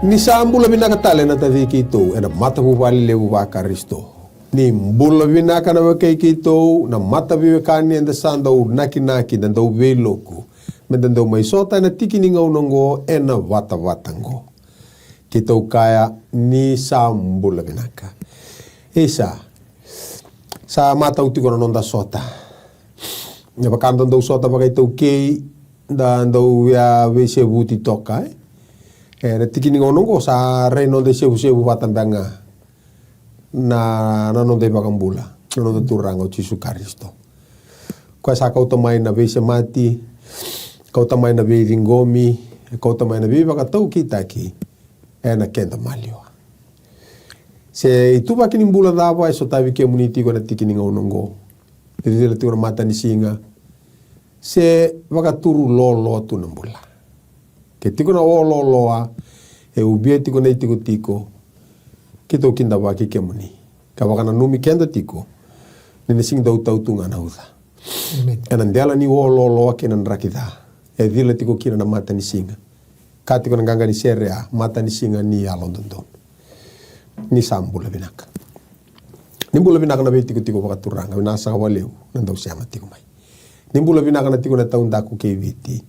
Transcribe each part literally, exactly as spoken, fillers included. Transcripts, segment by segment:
Ni sa bula vinaka tale na taci keitou ena matavuvale levu vaKarisito. Ni bula vinaka na wekai keitou na mataveiwekani eda sa dau nakinaki, da dau veiloku, meda dau mai sota ena tiki ni gauna oqo ena vatavata oqo. Keitou kaya ni sa bula vinaka. Isa, sa matau tiko na noda sota. E vaka da dau sota vakaitaukei, da dau via veisevuti toka, e. E, na tiki ni gauna oqo sa rai noda isevusevu vata beka ga na, na noda iVakabula, na noda Turaga o Jisu Karisito. Koya sa kauta mai na veisemati, kauta mai na veiciqomi, kauta mai na veivakataukeitaki ena keda maliwa. Se ituvaki ni bula cava e sotavi kemuni tiko ena tiki ni gauna oqo, e cila tiko na matanisiga, se vakaturu loloa tu na bula. Ke tiko na o loloa, e ubia tiko na itikotiko, keitou kidavaki kemuni ka vakananumi keda tiko ni na sega ni dau tau tu ga na uca. Amen. Ena dela ni o loloa kei na draki ca, e cila tiko kina na matanisiga. Ka tiko na qaqa ni sere, a matanisiga ni yalododonu. Ni sa bula vinaka. Ni bula vinaka na veitikotiko vakaturaga, vinaka saka vakalevu na dau sema tiko mai. Ni bula vinaka na tiko na taudaku kei Viti.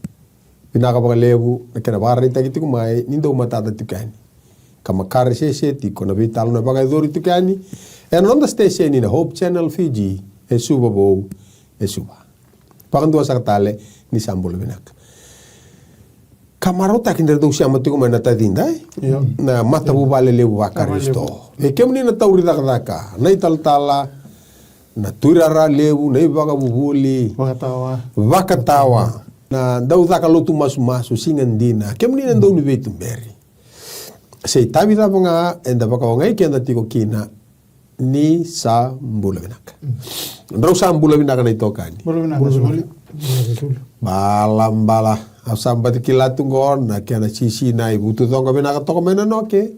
Vinaka vakalevu na kena vakaraitaki tiko mai ni dau matata tiko yani ka makare sese tiko na veitalanoa e vakayacori tiko yani ena noda siteseni na Hope Channel Fiji, e Suva Vou, e Suva. Vakadua saka tale, ni sa bula vinaka. Ka marautaki ni ra dau sema tiko mai na tacida, e? Io. Na matavuvale levu vaKarisito. Vuvale levu. E kemuni na tauri cakacaka, na italatala, na tuirara levu, na ivakavuvuli. Vakatawa. Vakatawa. Na dau caka lotu masumasu, siga dina. Kemuni na dau ni veituberi. Se itavi cava ga eda vakaogai keda tiko kina, ni sa bula vinaka. Drau sa bula vinaka na itokani. Bula vinaka, Suli. Balabala. Au sa bati kila tu qo na kena sisi na ivutucoqa vinaka toka mai na noke.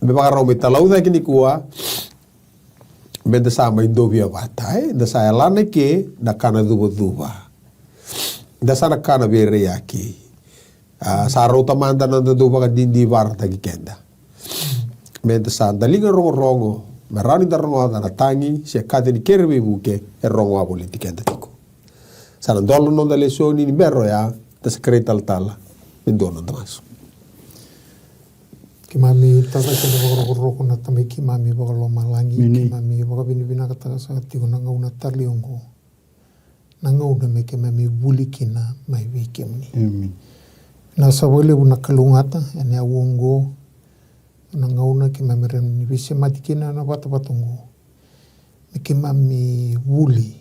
Me vakarau mai talaucaki nikua. Meda sa mai dovia vata, e? Da sa yalana ke na kana cuvacuva. Da sa na kana veireaki. A, sa rauta mada na dau vakadidivarataki keda. Meda sa daliga rogorogo, me rawa ni da rogoca na tagi se kaci ni kere veivuke e rogo wavoliti keda tiko. Sa na dola na noda lesoni ni bera oya, da sa kerei talatala me dua na noda masu. Keimami tacake na vakarokoroko na Tamai keimami vakalomalagi. Keimami vakavinavinakataka saka tiko na gauna tale oqo. Na gauna me keimami vuli kina mai vei kemuni. Amen. Na sa vakalevu na kalougata ena aua oqo, na gauna keimami rawa ni veisemati kina na vatavata oqo. Me keimami vuli,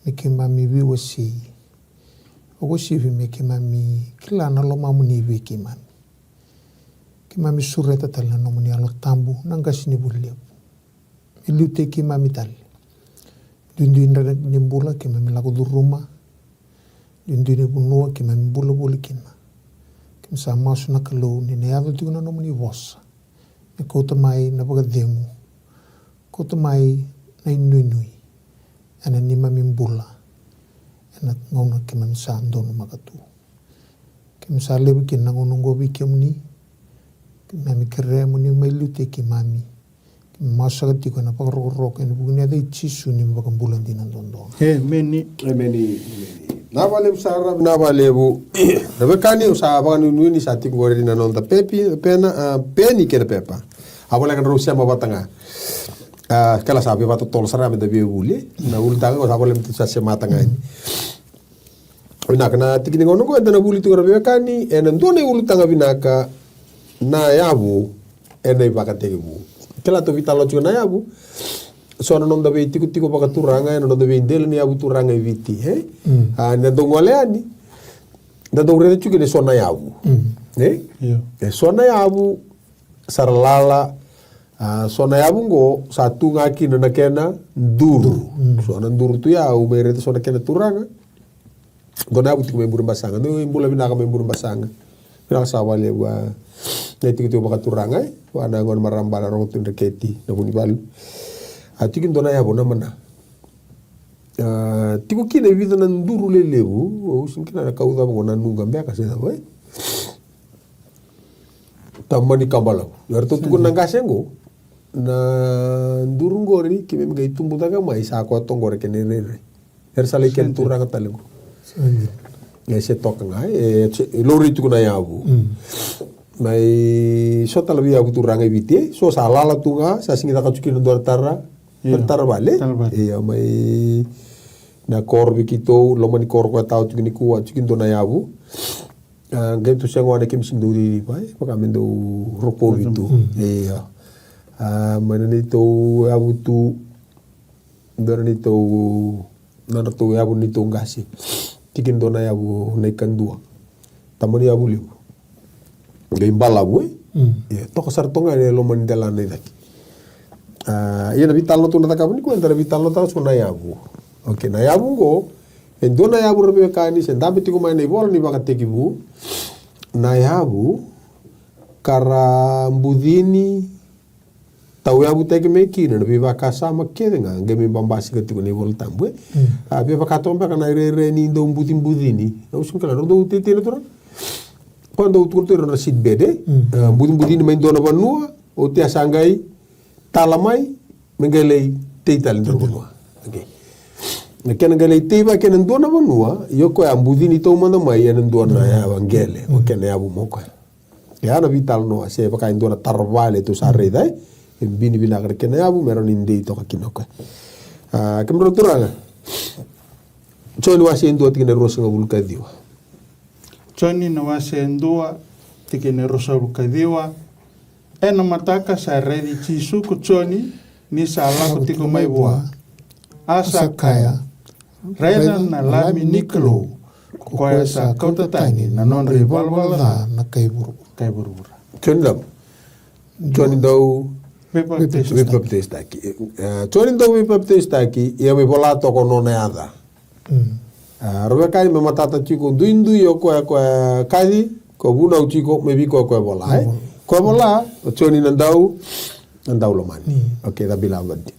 me keimami veiwasei. Vakauasivi me keimami kila na lomamuni vei keimami. Keimami sureta tale na nomuni Yalo Tabu, na qasenivuli levu. Me liutaki keimami tale. Duidui ni bula keimami lako curuma. Duidui ni vanua keimami bula voli kina. Keimami sa masu na Kalou ni na yaco tiko na nomuni vosa. Me kauta mai na vakacegu. Kauta mai na inuinui. Ena neimami bula. Ena gauna keimami sa donumaka tu. Keimami sa levu kina na gauna oqo vei kemuni. Keimami kerea mo ni mai liutaki keimami. Keimami masu saka tiko ena vakarokoroko ena vuku ni yaca i Jisu neimami iVakabula dina duadua. Emeni. Emeni. Emeni. Vinaka vakalevu sara, vinaka vakalevu. Na wekani, au sa vakanuinui ni sa tiko qori na noda pepi, pena, a, peni kei na pepa. A voleka ni rau sema vata ga. A, kila sa veivatatotolo sara meda via vuli. Na ulutaga qo sa voleka meda sa semata ga yani. Vinaka, na tiki ni gauna oqo eda na vuli tiko na veiwekani ena dua na iulutaga vinaka, na yavu ena ivakatekivu. Kila tou veitalanoa tiko na yavu. So na noda veitikotiko vakaturaga ena noda veidela ni yavu turaga e Viti, e? Mm. A, ni da dau gole yani, da dau raica tiko kina eso na yavu. Mm. E? Io. Eso na yavu sa ra lala, a, so na yavu oqo sa tu ga kina na kena duru. Duru, mm. So na duru tu ya, au mai raica so na kena turaga. Dua na yavu tiko mai Burebasaga, dua i bula vinaka mai Burebasaga. Vinaka saka vakalevu, a, na itikotiko vakaturaga, e? Vua na gone marama bale Rogo Tuidraketi, na Vunivalu. A, tiko dua na yavu na mana. A, tiko kina e vica na duru lelevu, au sega ni kila na kau cava qo, na nuqa beka se cava, e? Tamani kabalavu. Eratou tukuna na qase qo, na duru qori keimami qai tubu cake mai, sa koto qori kena irairai. Era sa lai kena turaga tale qo. E se toka ga, e se, e laurai tu na yavu. Mai so tale vei yavu turaga i Viti, e so sa lala tu ga, sa sega ni caka tu kina dua na tara, dua na tara vale. Tara vale. Ia, mai na koro vei keitou, loma ni koro koya tawa tu kina nikua, tu kina dua na yavu. A, qai tu sega wana keimami sega ni dau ririva, e vaka me dau rokovi tu. Ia. A, mai na neitou yavu tu, dua na neitou, nodratou yavu neitou qase. Tiki dua na yavu na ikadua. Tamani yavu levu. Qai balavu, e? Ia, toka sara toka ga e loma ni delana i cake. A, ia na veitalanoa tou na cakava nikua, eda na veitalanoataka tiko na yavu. Okei, na yavu qo, e dua na yavu ra veiwekani, se dabe tiko mai na ivola ni Vakatekivu, na yavu ka ra bucini, tauyavutaki mai kina na veivakasama kece ga, qai mai babasika tiko na iVola Tabu, e? A, via vaka toka beka na irairai ni dau bucibucini. Au sega ni kila, dau teitei na turaga. Ko dau tukuna tu ira na seed bed, e? A, bucibucini mai dua na vanua, oti a sa qai tala mai, me qai lai tei tale dua na vanua. Okei. Na kena qai lai tei vaka kena dua na vanua, io koya a bucini taumada mai ena dua na yavu qele, o kena yavu mo koya. Ia na veitalanoa, se vaka e dua na tara vale tou sa raica, e? E bini vinaka na kena yavu, me rawa ni dei toka kina o koya. A, kemudrau turaga. Joni wase e dua tikina e ruasagavulu ka ciwa. Joni na wase e dua, tikina e ruasagavulu ka ciwa. Ena mataka sa raici Jisu ko Joni, ni sa lako tiko mai vua. A sa kaya, raica na Lami ni Kalou, ko koya sa kauta tani na nodra ivalavala ca na kai vuru-, kai vuravura. Joni dau, Joni dau veipapitaisotaki. Veipapitaisotaki. E, Joni dau veipapitaisotaki, ia me vola toka o nona yaca. Mm. A, ra veiwekani, me matata tiko duidui o koya, koya kaci, ko vunau tiko me vei koya, koya vola, e? Mm. Koya vola, o Joni na dau, na dau lomani. Mm. Okei, ca bila vadi.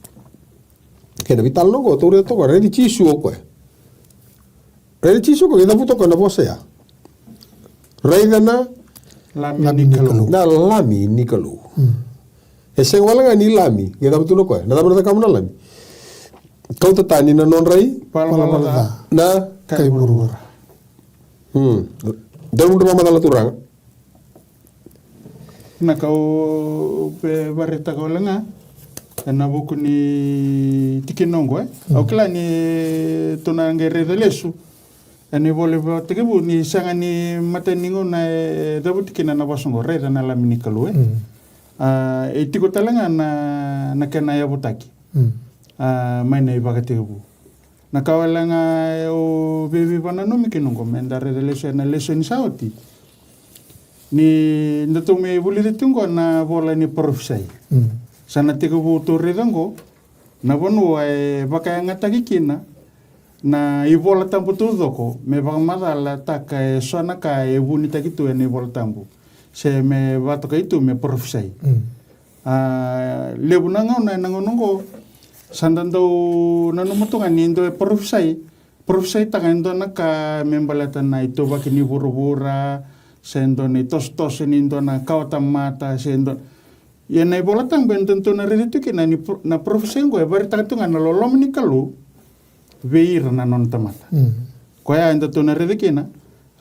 Kei na veitalanoa qo, tou raica toka, raici Jisu o koya. Raici Jisu o koya, e cavuta o koya na vosa ya. Raica na Lami ni Kalou. Na Lami ni Kalou. Mm. E sega wale ga ni lami, qai cavuta tu o koya. Na cava na cakava na lami? Kauta tani na nodra i. Valavala ca. Na kai vuravura. Hmm. Dau mudru vakamacala turaga. Na ka au vakaraitaka wale ga ena vuku ni tikina oqo, e. Mm. Au kila ni tou na qai raica lesu ena ivola Vakatekivu ni sega ni matai ni gauna e cavuti kina na vosa oqo, raica na Lami ni Kalou, e. Mm. A, e tiko tale ga na, na kena yavutaki. Mm. A, mai na iVakatekivu. Na ka wale ga au veiveivakananumi kina oqo, meda raica lesu ena lesoni sa oti. Ni datou mai vulica tiko oqo na vola ni parofisai. Mm. Sa na tekivu tou raica oqo, na vanua e vakayagataki kina na iVola Tabu taucoko, me vakamacalataka eso na ka e vunitaki tu ena iVola Tabu. Se me vakatokai tu me parofisai. Mm. A, levu na gauna, na gauna oqo, sa da dau nanuma tu ga ni dua e parofisai, parofisaitaka e dua na ka me baleta na ituvaki ni vuravura, se dua na itosotoso ni dua na kawatamata, se dua. Ia na iVola Tabu e dodonu na raici tu kina ni pro-, na parofisai oqo e vakaraitaka tu ga na loloma ni Kalou vei ira na nona tamata. Mm. Koya e dodonu na raici kina,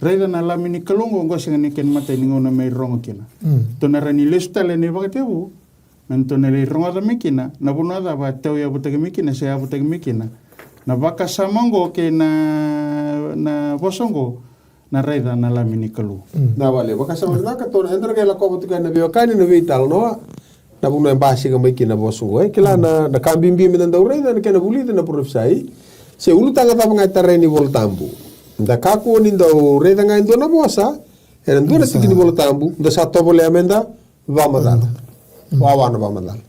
raica na Lami ni Kalou oqo, oqo sega ni kena matai ni gauna me rogo kina. Mm. Tou na rawa ni lesu tale ena iVakatekivu, me tou na lai rogoca mai kina, na vanua cava e tauyavutaki mai kina, se yavutaki mai kina na vakasama oqo kei na, na vosa oqo, na raica na Lami ni Kalou. Mm. Na vale, vakasama vinaka, tou na, eda na qai lakova tu ga na veiwekani na veitalanoa, na vanua e basika mai kina na vosa oqo, e, kila na, na ka bibi meda dau raica, na kena vulica na parofisai, se ulutaga cava ga e tarai ni Vola Tabu. Da kakua ni dau raica ga e dua na vosa, ena dua na tiki ni Vola Tabu, da sa tovolea meda vakamacala. Mm. Wawa na vakamacala.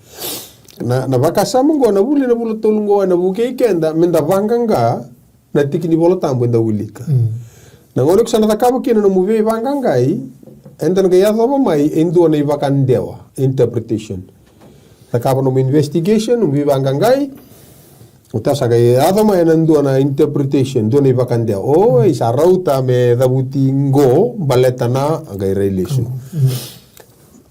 Na, na vakasama oqo, na vuli na vula tolu oqo, ena vukei keda meda vaqaqa na tiki ni Vola Tabu eda wilika. Mm. Na gauna ko sa na cakava kina nomu veivaqaqai, eda na qai yacova mai e dua na ivakadewa, interpretation. Cakava nomu investigation, nomu veivaqaqai, oti sa qai yaco mai ena dua na interpretation, dua na ivakadewa. O, e sa rauta me cavuti qo, baleta na, a qai rai lesu. Mm.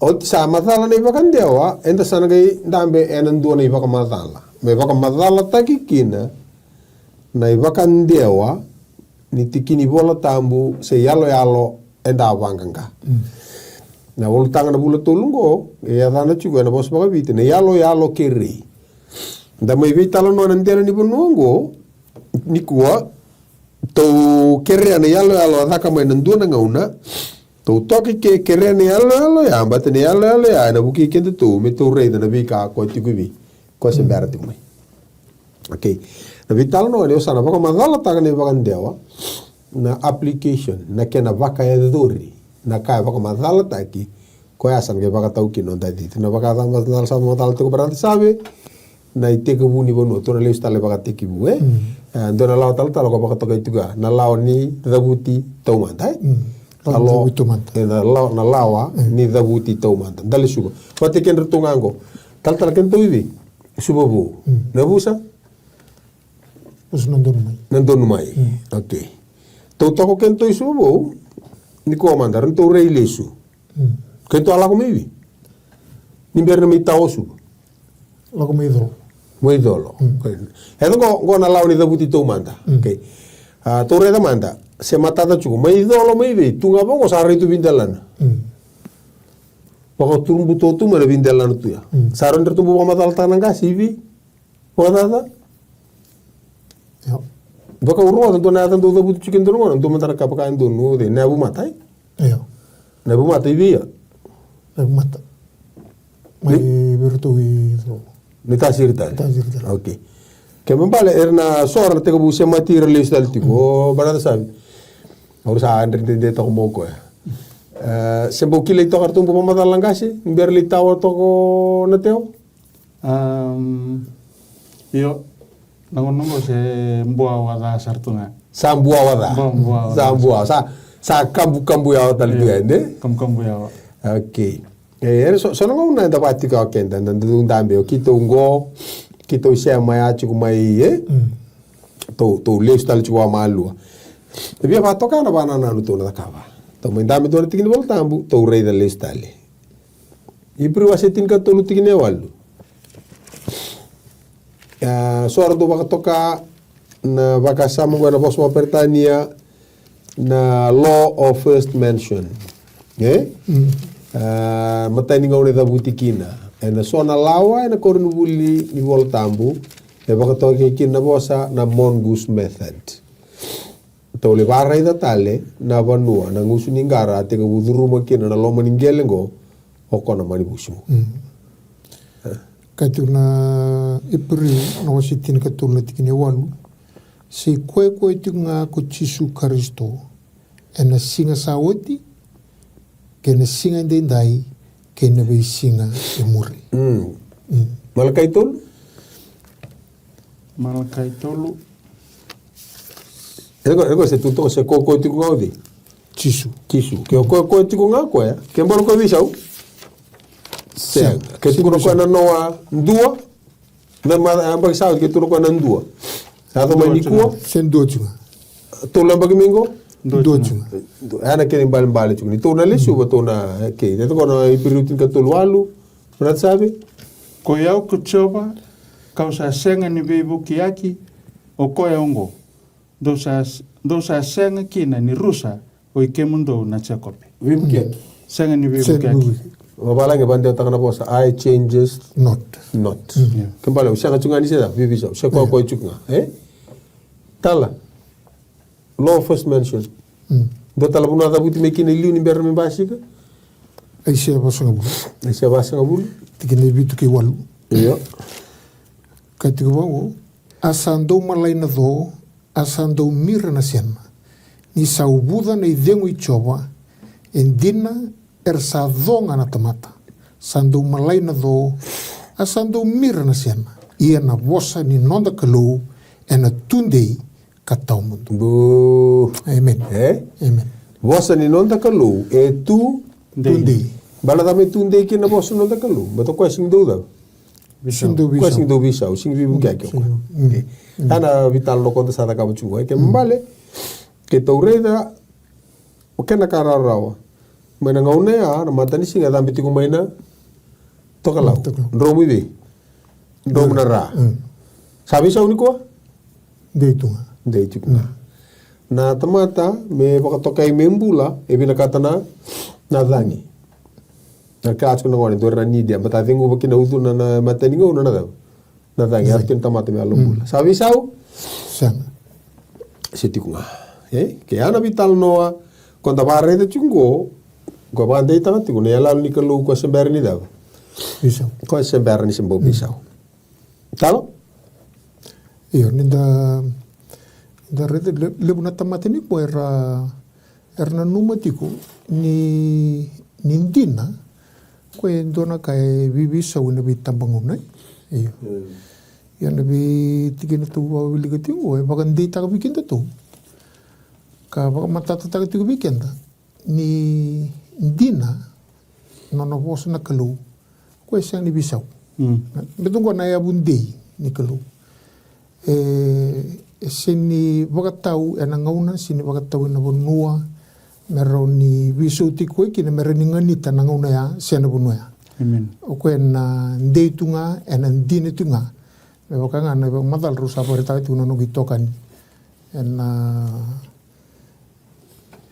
Oti sa macala na ivakadewa, eda sa na qai dabe ena dua na ivakamacala me vakamacalataki kina na ivakadewa ni tiki ni Vola Tabu se yaloyalo eda a vaqaqa. Na ulutaga na vula tolu oqo e yacana tiko ena vosa vakaviti na yaloyalo kerei. Da mai veitalanoa na dela ni vanua oqo nikua. Tou kerea na yaloyalo a caka mai na dua na gauna. Tou toki ke kerea na yaloyalo ya, bata na yaloyalo ya ena vukei kedatou me tou raica na veika ko tiko i vei, ko se bera tiko mai. Okay. Na veitalanoa ni o sa na vakamacalataka na ivakadewa, na application, na kena vakayacori na ka e vakamacalataki, koya sa na qai vakatau kina o Dacici. Na vakacamacala sa macala tiko Brother Save, na itekivu ni vanua, tou na lesu tale vakatekivu, e? E, dua na lawa talatala ko vakatokai tiko ya, na lawa ni cavuti taumada, e? Lawa ni cavuti taumada. E, na lawa, na lawa ni cavuti taumada. Da lesuva. Vata kedratou ga oqo. Talatala kedatou i vei? Suva Vou. Na vusa? Vusa na donu mai. Na donu mai. Okay. Tou toka kedatou i Suva Vou, nikua mada, ratou rai lesu. Keitou a lako mai vei? Ni bera na mai tawa o Suva. Lako mai colo. Mai colo. Okay. E qo, qo na lawa ni cavuti taumada. Okay. A, tou raica mada. Se matata tiko. Mai colo mai vei? Tu ga vaqo sa rai tu veidelana. Vakaturubuto tu mai na veidelana tu ya. Sa rawa ni ratou bau vakamacalataka na qase i vei? Vakacaca? Io. Vakaurota dua na yaca dau cavuti tiko e dua na gauna, dua mada na ka vaka e dua na, na yavu mata, e? Io. Na yavu mata i vei ya? Na yavu mata. Mai vei iratou i colo. Ni tasiri tale. Ni tasiri tale. Okay. Ke me bale era na sora na tekivu semati ira lesu tale tiko. O Brother Save. Au sa dredre toka mo koya. E, se bau kilai toka ratou bau vakamacala na qase ni bera lai tawa toka na tewa. Am, io, na gauna qo se bua waca sara tu ga. Sa bua waca. Bua, bua waca. Sa bua, sa, sa kabukabu yawa tale tu ga, ne? Kabukabu yawa. Okay. E, era so, so na gauna eda vakatikawa keda, da dau dabe, o keitou qo, keitou sema ya tiko mai, e? Tou, tou lesu tale tiko vakamalua. E via vakatoka na vakanananu tou na cakava. Tou mai dabe dua na tiki ni Vola Tabu, tou raica lesu tale. Iperiu wase tinikatolu tikina e walu. A, so era dau vakatoka na vakasama oqo ena vosa vakaperitania na law of first mention. E? A, matai ni gauna e cavuti kina. Ena so na lawa ena koronivuli ni Vola Tabu e vakatokai kina na vosa na mongoose method. Tou lai vakaraica tale na vanua na gusu ni qara a tekivu curuma kina na loma ni qele qo o koya na manivusimu. Ka tiko na Iperiu na wase tinikatolu na tikina e walu. Se i koya koya tiko ga ko Jisu Karisito ena siga sa oti kei na siga edaidai kei na veisiga e muri. Malakai tolu? Malakai tolu. E ko, e ko se tu toka se ko koya tiko ga o cei? Jisu. Jisu. Ke o koya koya tiko ga koya. Ke bala koya veisau? Sega. Ke tiko na koya na noa dua. Na ma, a, yabaki sa oti ke tiko na koya na dua. Yaco mai nikua. Se dua tiko ga. Tolu yabaki mai qo? Dua tiko ga. Dua. Ena kena ibalebale tiko ni tou na lesuva tou na, okay. Yaco ko na Iperiu tinikatolu walu. Brother Save? Ko i au ko Jiova, kau sa sega ni veivukiyaki, o koya oqo. Dou sa, dou sa sega kina ni rusa, o i kemudou na Jekope. Veivukiyaki. Sega ni veivukiyaki. Vavalagi e vakadewataka na vosa, I changes not. Not. Ke bale, au sega tiko ga ni se ca, veiveisau, se koya koya tiko ga, e? Tala. Law first mention. Dua tale vanua cavuti mai kina e liu ni bera me basika. Aisea vasagavulu. Aisea vasagavulu. Tikina e vitu kei walu. Io. Ka tiko vaqo, a sa dau malai na co, a sa dau mira na sena. Ni sa uvuca na icegu i Jiova, e dina era sa co ga na tamata. Sa dau malai na co, a sa dau mira na sena. Ia na vosa ni noda Kalou, ena tudei, ka tawamudu. Bu. Amen. E? Amen. Vosa ni noda Kalou e tu. Dei. Tudei. Bala cava me tudei kina na vosa ni noda Kalou? Bata koya sigi dau cava? Sigi dau veisau. Koya sigi dau veisau, sigi veivukiyaki o koya. Ena veitalanoa koda sa cakava tiko, e ke bale. Ke tou raica, o kena ka rawarawa. Mai na gauna ya, na matanisiga e cabe tiko mai na tokalau. Tokalau. Dromu i vei? Dromu na ra. Mm. Sa veisau nikua? Dei tu ga. Dei tiko ga. Mm. Na tamata me vakatokai me bula, e vinakata na, na cagi. Na ka tiko na gone, dua na nidi, a bata ceguva kina ucuna na matanigauna na cava. Na cagi, a tiko na tamata me yalo bula. Sa veisau? Sega. Se tiko ga. E? Ke a na veitalanoa, ko da vakaraica tiko qo, ko vakadeitaka tiko na iyaloyalo ni Kalou ko se bera ni cava. Veisau. Ko se bera ni se bau veisau. Talo? Io, ni da, da raica le-, levu na tamata ni ko era, era nanuma tiko ni, ni dina, ko e dua na ka e veiveisau ena veitabagauna, e? Io. Mm. Ia na veitikina tou vakawilika tiko, e vakadeitaka vei kedatou. Ka vakamatatataka tiko vei keda. Ni dina na nona vosa na Kalou, ko e sega ni veisau. Mm. Baleta oqo na yavu dei ni Kalou. E, e sega ni vakatau ena gauna, sega ni vakatau ena vanua, me rawa ni veisau tiko koya kina, me rawa ni ganita na gauna ya, se na vanua ya. Amen. O koya na dei tu ga, ena dina tu ga. Me vaka ga na ivakamacala rau sa vakaraitaka tiko na noqu itokani. Ena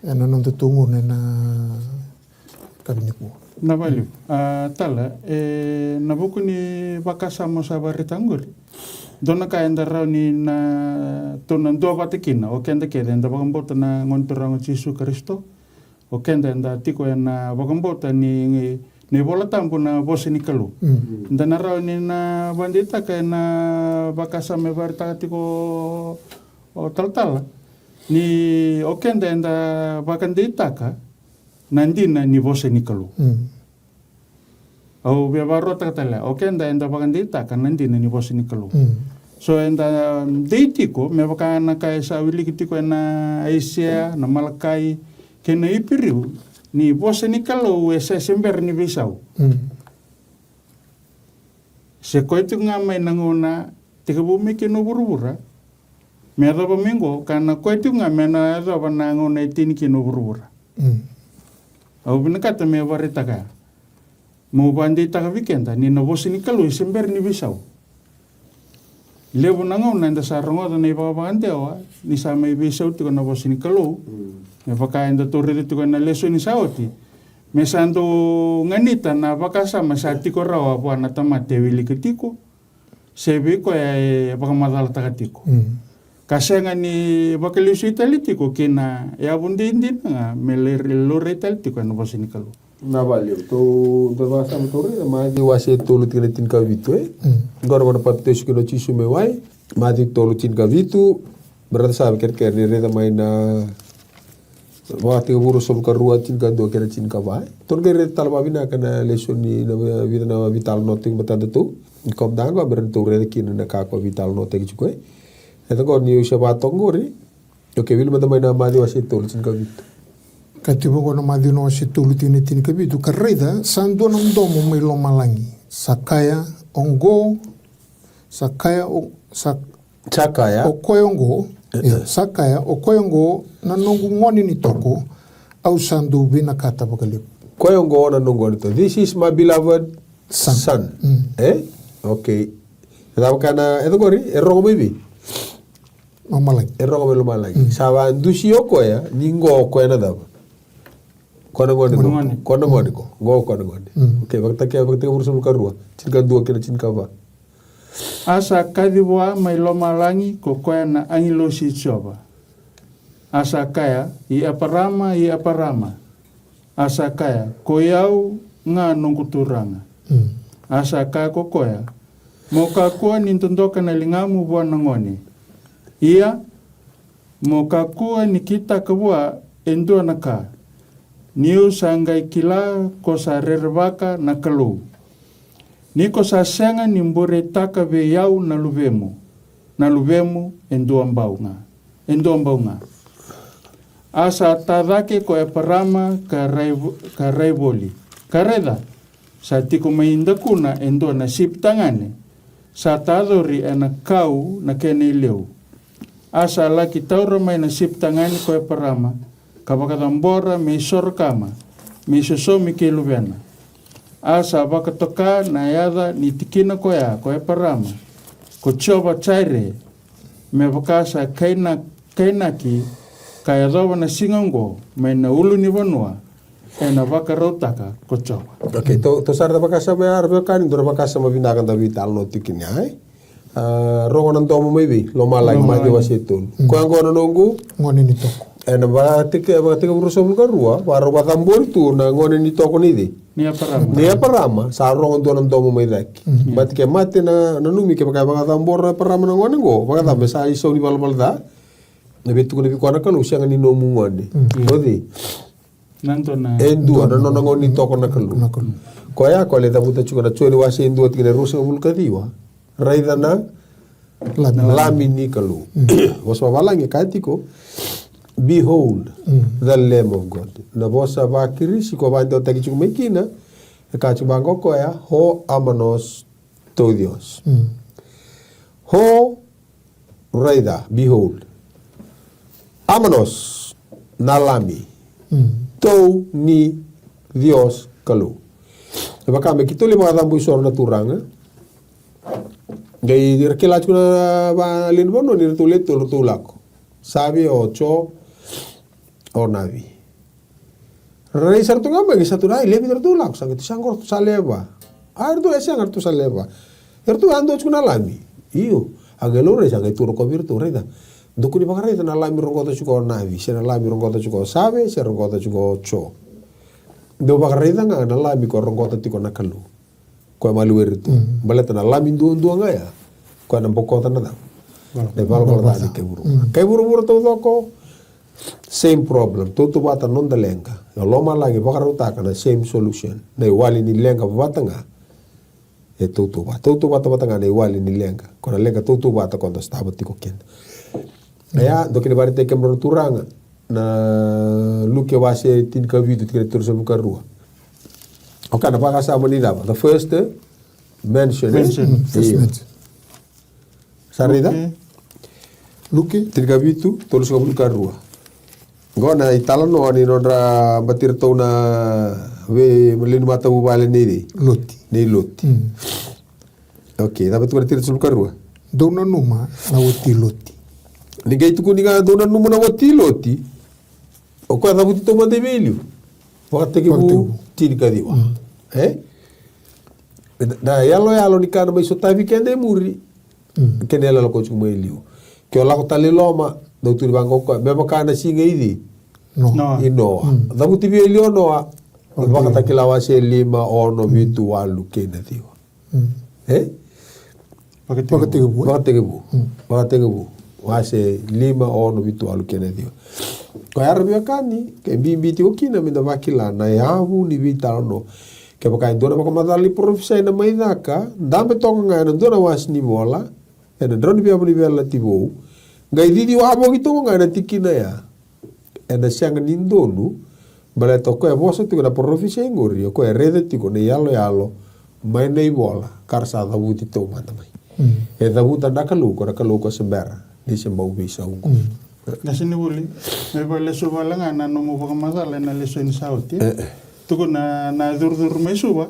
ena noda tu gona ena kavi nikua. Na valiu. A, tala, e, na vuku ni vakasama sa varitaka qori. Dua na ka eda rawa ni na, tou na duavata kina, o keda kece, eda vakabauta na Gone Turaga o Jisu Karisito. O keda eda tiko ena vakabauta ni, ni, ni Vola Tabu na vosa ni Kalou. Mm. Eda na rawa ni na vakadeitaka ena vakasama e varitaka tiko o talatala. Ni o keda eda vakadeitaka na dina ni vosa ni Kalou. Mm. Au via vakarotaka tale, o keda eda vakadeitaka na dina ni vosa ni Kalou. Mm. So eda dei tiko, me vaka na ka e sa wiliki tiko ena Aisea, na Malakai, kei na Iperiu, ni vosa ni Kalou e se, se bera ni veisau. Mm. Se koya tiko ga mai na gauna tekivu mai kina o vuravura, me yacova mai qo, ka na koya tiko ga me na yacova na gauna e tini kina o vuravura. Mm. Au vinakata me vakaraitaka ya. Meu vakadeitaka vei keda ni na vosa ni Kalou e se bera ni veisau. Levu na gauna eda sa rogoca na ivakavakadewa ni sa mai veisau tiko na vosa ni Kalou. Mm. Me vaka eda tou raica tiko ena lesoni sa oti. Me sa dau ganita na vakasama sa tiko rawa vua na tamata e wilika tiko. Se vei koya e vakamacalataka tiko. Mm. Ka sega ni vakalesuitaki tiko kina, e yavu dei dina ga me laurai tale tiko ena vosa ni Kalou. Na valiu, tou, tou vakasama tou raica, Maciu wase tolu tikina tinikavitu, e? Mm. Qo na gauna papitaiso kina o Jisu mai wai, Maciu tolu tinikavitu, brother sa vei kerekere ni raica mai na Vakatekivu ruasagavulu ka rua, tinikadua kei na tinikava. Tou na qai raica tale vakavinaka na lesoni, na vica na veitalanoa tiko matadatou. Ni kau mada ga me ratou raica kina na ka ko veitalanoataki tiko e. E tiko ni au se vakatoka qori. Okei, wili mada mai na Maciu wase tolu, tinikavitu. Ka tiko vaqo na Maciu na wase tolu, tikina tinikavitu, ka raica, sa dua na domo mai lomalagi. Sa kaya, oqo, sa kaya, o, sa Sa kaya. O koya oqo, e, sa kaya, o koya oqo na noqu gone ni toko, au sa dau vinakata vakalevu. Koya oqo na noqu gone ni toko. This is my beloved son. Son. Mm. E? Okay. E cava ka na, e cava qori, e rogo mai vei? Lomalagi. E rogo mai lomalagi. Mm. Sa vakadusi o koya, ni qo o koya na cava? Koya na gone. Gone. Koya na gone ko. Qo o koya na gone. Mm. Okay, Vakatekivu, Vakatekivu ruasagavulu ka rua. Tinikadua kei na tinikava. A sa kaci vua mai lomalagi ko koya na agilosi i Jiova. A sa kaya, I Eparama, I Eparama. A sa kaya, Ko i au ga noqu turaga. Mm. A sa kaya ko koya, Mo kakua ni dodoka na ligamu vua na gone. Ia, mo kakua ni kitaka vua e dua na ka, niu sa qai kila ko sa rerevaka na Kalou, ni ko sa sega ni bureitaka vei au na luvemu, na luvemu e dua bau ga, e dua bau ga. A sa ta cake ko Eparama ka rai vo-, ka rai voli, ka raica, sa tiko mai dakuna e dua na sipi tagane, sa tacori ena kau na kena ileu. A sa laki taura mai na sipi tagane ko Eparama, ka vakacabora me isoro kama, me isosomi kei luvena. A sa vakatoka na yaca ni tikina koya ko Eparama ko Jiova Jaire, me vaka sa kaina, kainaki, ka yacova na siga oqo mai na ulunivanua, ena vakarautaka ko Jiova. Okay, tou, tou sa raica vakasama ya, ra veiwekani, dua na vakasama vinaka da veitalanoa tiko kina, e? A, rogo na domo mai vei lomalagi, Maciu wase tolu. Koya oqo na noqu gone ni toko. Ena vakatekivu, vakatekivu ruasagavulu ka rua, vakarau vakacabori tu na gone ni toko ni cei? Ni Eparama. Ni Eparama, sa rogo dua na domo mai cake. But ke mate na, nanumi, kevaka e vakacabora o Eparama na gone oqo, vakacava, me sa isau ni valavala ca, na veitukuna vei koya na Kalou, sega ni nomu gone. O cei? Na dua na, e dua na nona gone ni toko na Kalou. Na Kalou. Koya, koya lai cavuta tiko na Joni wase e dua tikina e ruasagavulu ka ciwa. Raica na Lami. Lami ni Kalou. Vosa vavalagi e kaya tiko, "Behold the Lamb of God." Na vosa vaKirisi ko vakadewataki tiko mai kina, e kaya tiko vaqo o koya, "Ho amanos tou Dios." Ho, raica, behold. Amanos, na Lami. Tou ni Dios Kalou. E vaka me keitou lai vakacabo isoro na Turaga. Qai ra kila tiko na va, lewe ni vanua ni ratou le tolu, ratou lako. Save, o Jo, o Navi. Rai sa ratou ga mai, qai sa tu na, ai, lewe vitu ratou lako, sa qai tu sa qo ratou sa lewe va. A, ratou e sega, ratou sa lewe va. E ratou yadua tiko na Lami. Io. A qai laurai, sa qai tu rokovi iratou, raica. Dou kua ni vakaraica na Lami rogoca tiko o Navi, se na Lami rogoca tiko o Save, se rogoca tiko o Jo. Dou vakaraica ga na Lami ko rogoca tiko na Kalou. Koya maliwai iratou. Baleta na Lami duadua ga ya, koya na bokoca na cava? Na ivalavala ca ni kai vuravura. Kai vuravura taucoko, same problem. Tautauvata noda leqa. Na lomalagi vakarautaka na same solution. Na iwali ni leqa vata ga e tautauvata. Tautauvata vata ga na iwali ni leqa. Ko na leqa tautauvata ko da sotava tiko kina. Ia, dou kua ni vakaraitaki kemudrau na Turaga. Na Luke wase tinikavitu, tikina e tolusagavulu ka rua. O koya na vakasama ni cava? The first, eh, mention, eh? Mention. First mention. Sa raica? Luke. Luke. Tinikavitu, tolusagavulu ka rua. Qo na italanoa ni nodra bati iratou na vei, lewe ni matavuvale nei, nei Loti. Nei Loti. Okay, cava tukuna, tikina e tolusagavulu ka rua? Dou nanuma na wati Loti. Ni qai tukuni ga, dou nanuma na wati Loti. O koya cavuti taumada i vei e liu? Vakatekivu. Vakatekivu tinikaciwa. E? Na yaloyalo ni ka na mai sotavi keda e muri. Kena yaloyalo ko tiko mai liu. Ke o lako tale i loma, dau tukuni vaqo o koya, me vaka na siga i cei? Noa. I Noa. Cavuti vei e liu o Noa? Vakatakila wase lima, ono, vitu, walu kei na ciwa. E? Vakatekivu. Vakatekivu. Vakatekivu. Wase lima, ono, vitu, walu kei na ciwa. Koya, ra veiwekani, ke bibi tiko kina meda vakila na yavu ni veitalanoa. Kevaka e dua na vakamacala ni parofisai na mai caka, dabe toka ga ena dua na wase ni vola, ena drau ni veiyavu ni veiyalayalati vou, qai cici wavoki toka ga ena tikina ya. Ena sega ni donu, baleta o koya e vosa tiko na parofisai qori, o koya e raica tiko na iyaloyalo mai na ivola ka ra sa cavuti taumada mai. E cavuta na Kalou, ko na Kalou ko se bera ni se bau veisau qo. Qasenivuli, me vakalesuva wale ga na nomu vakamacala ena lesoni sa oti. Tukuna na curucuru mai Suva.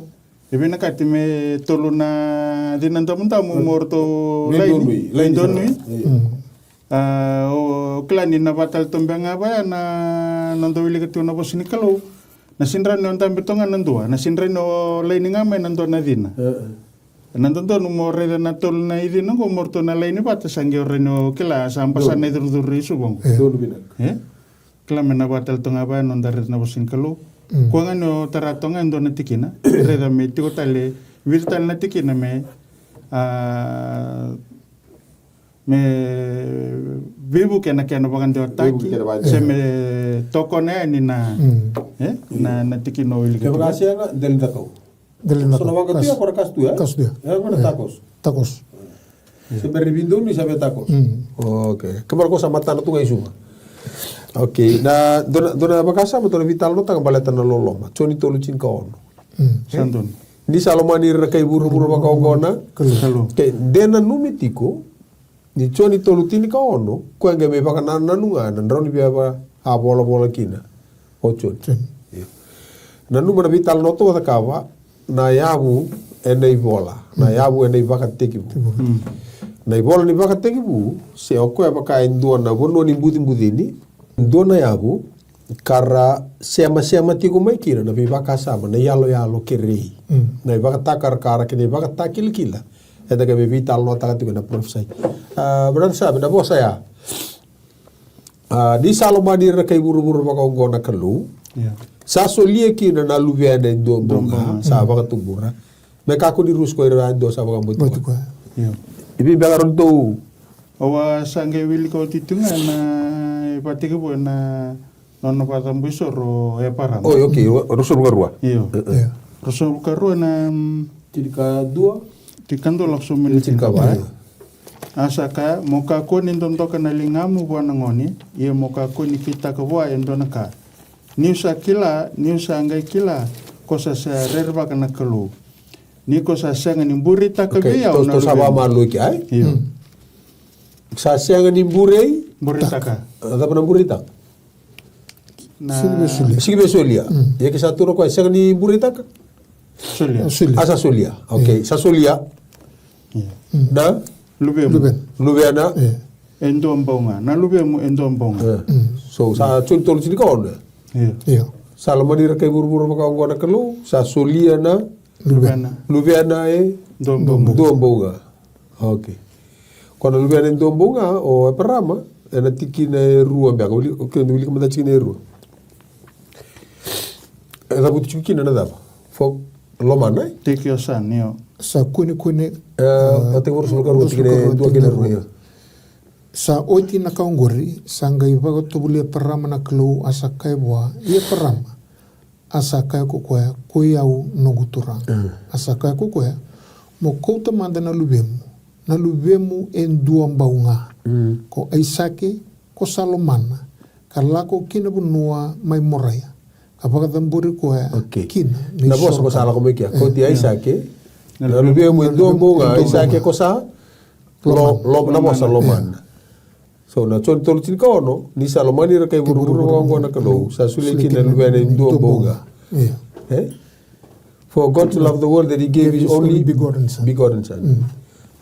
E vinakati me tolu na cina damudamu mo ratou lai, lai donui. A, o kila ni na vaka tale tu beka ga vaya na noda wilika tiko na vosa ni Kalou. Na sega ni o dabe toka ga na dua, na sega ni o laini ga mai na dua na cina. Na dodonu mo raica na tolu na icina qo mo ratou na laini vata, sa qai o rawa ni o kila sa basa na icurucuru i Suva qo. Kila me na vaka tale toka ga vaya na noda raica na vosa ni Kalou. Koya ga ni o tara toka ga e dua na tikina, raica me tiko tale, vica tale na tikina me, a, me veivuke na kena vakadewataki, se me tokona yani na, e, na, na tikina o wilika tiko. Kevaka sega, dela ni cakau. Dela ni cakau. So na waqa tu ya ko ra kasu tu ya? Kasu tu ya. E, ko na takos. Takos. Se bera ni veidonui sa via takos. Okay. Kemara ko sa matana tu ga i Suva. Okay. Na dua na, dua na vakasama, dua na veitalanoataka baleta na loloma. Joni tolu tinikaono. Sa donu. Ni sa lomani ira na kai vuravura vakaoqo na Kalou. Ke de nanumi tiko ni Joni tolu tinikaono, koya qai mai vakanananu ga na drau ni veiyavu a volavola kina o Joni. Io. Nanuma na veitalanoa tou a cakava, na yavu ena ivola, na yavu ena ivakatekivu. Na ivola ni vakatekivu, se o koya vaka e dua na vanua ni bucibucini, dua na yavu, ka ra semasema tiko mai kina na veivakasama, na iyaloyalo kerei, na ivakatakarakara kei na ivakatakilakila. Eda qai veitalanoataka tiko ena parofisai. A, Brother Sami, na vosa ya. A, ni sa lomani ira na kai vuravura vakaoqo na Kalou. Sa solia kina na luvena e dua bau ga sa vakatubura. Me kakua ni rusa ko ira e dua sa vakabauti koya. I vei beka ratou? Au a sa qai wilika oti tu ga na ivakatekivu ena nona vakacabo isoro o Eparama. Oi, okay, ruasagavulu ka rua. Io. Ruasagavulu ka rua na, mm, tinikadua. Tinikadua lako sobu mai na tinikava. A sa kaya, mo kakua ni dodoka na ligamu vua na gone, ia mo kakua ni kitaka vua e dua na ka. Niu sa kila, niu sa qai kila, ko sa, sa rerevaka na Kalou. Ni ko sa sega ni bureitaka vei au na luvemu. Tou sa vakamaloki, ai? Io. Sa sega ni burei? Bureitaka. A, cava na bureitaka? Na siki vei solia. Siki vei solia. Ia ke sa tukuna o koya sega ni bureitaka? Solia. A, sa solia. Okay, sa solia. Na? Luvemu. Luvena. E dua bau ga. Na luvemu e dua bau ga. So, sa Joni tolu tinikaono. Io. Sa lomani ira kai vuravura vakaoqo na Kalou, sa solia na luvena e dua bau ga. Okay. Ko na luvena e dua bau ga o Eparama, ena tikina e rua beka, wilika mada tikina e rua. E cavuti tiko kina na cava? Fo, lomana, e? Take your son, io. Sa kunekune. E, a, tikina e rua, tikina e dua kei na rua, io. Sa oti na ka oqori, sa qai vakatovolei Eparama na Kalou, a sa kaya vua, i Eparama. A sa kaya ko koya, koi au noqu turaga. A sa kaya ko koya, mo kauta mada na luvemu, na luvemu e dua bau ga. Ko Aisake, ko sa lomana, ka lako ki na vanua mai Moraia, ka vakacabori koya kina. Na vosa ko sa lako mai kea, kauti Aisake, na luvemu e dua bau ga, Aisake ko sa lo, lo, na vosa lomana. So, na Joni tolu tinikaono, ni sa lomani ira kai vuravura vakaoqo na Kalou, sa solia kina na luvena e dua bau ga. E? For God to love the world that he gave his only begotten son.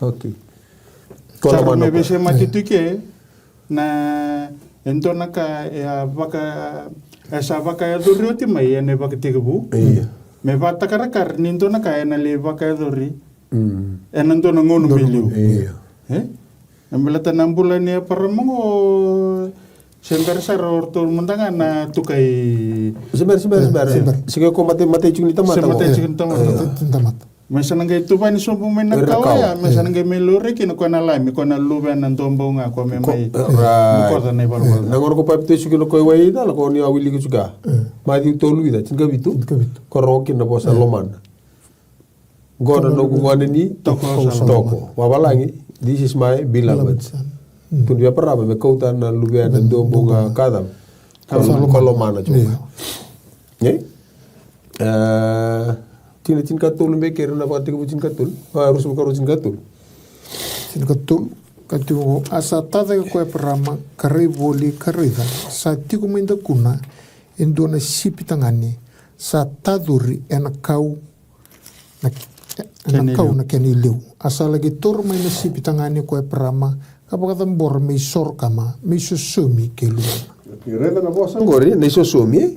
Okay. Sa rau me veisemati tu ke, na, e dua na ka, e a vaka, e sa vakayacori oti mai, ena ivakatekivu. Me vakatakarakara, ni dua na ka, ena lai vakayacori. Ena dua na gauna me liu. E? E baleta na bula nei Eparama qo, se bera sara o ratou mada ga na tukai. Se bera, se bera, se bera. Sega ko matai, matai tiko ni tamata. Se matai tiko ni tamata. Me sa na qai tuvani sobu mai na kawa ya, me sa na qai mai laurai kina koya na lami, koya na luvena dua bau ga, koya me mai bokoca na ivalavala. Na gauna ko papitaiso kina koya e wai cala, ko ni a wilika tiko ya. Maciu tolu vica, tinikavitu. Ko rogo kina na vosa lomana. Qo na noqu gone ni toko. Vavalagi, this is my beloved son. Tukuna vei Eparama me kauta na luvena dua bau ga ka cava? Ka lomana tiko. E? E, tikina tinikatolu beka, kei ira na Vakatekivu tinikatolu. A, ruasagavulu ka rua tinikatolu. Tinikatolu, ka tiko qo, a sa tacake ko Eparama, ka rai voli, ka raica, sa tiko mai dakuna e dua na sipi tagane, sa tacori ena kau na, na kau na kena iliu. A sa laki taura mai na sipi tagane ko Eparama, ka vakacabora me isoro kama, me isosomi kei luvena. Okay, raica na vosa qori, na isosomi, e?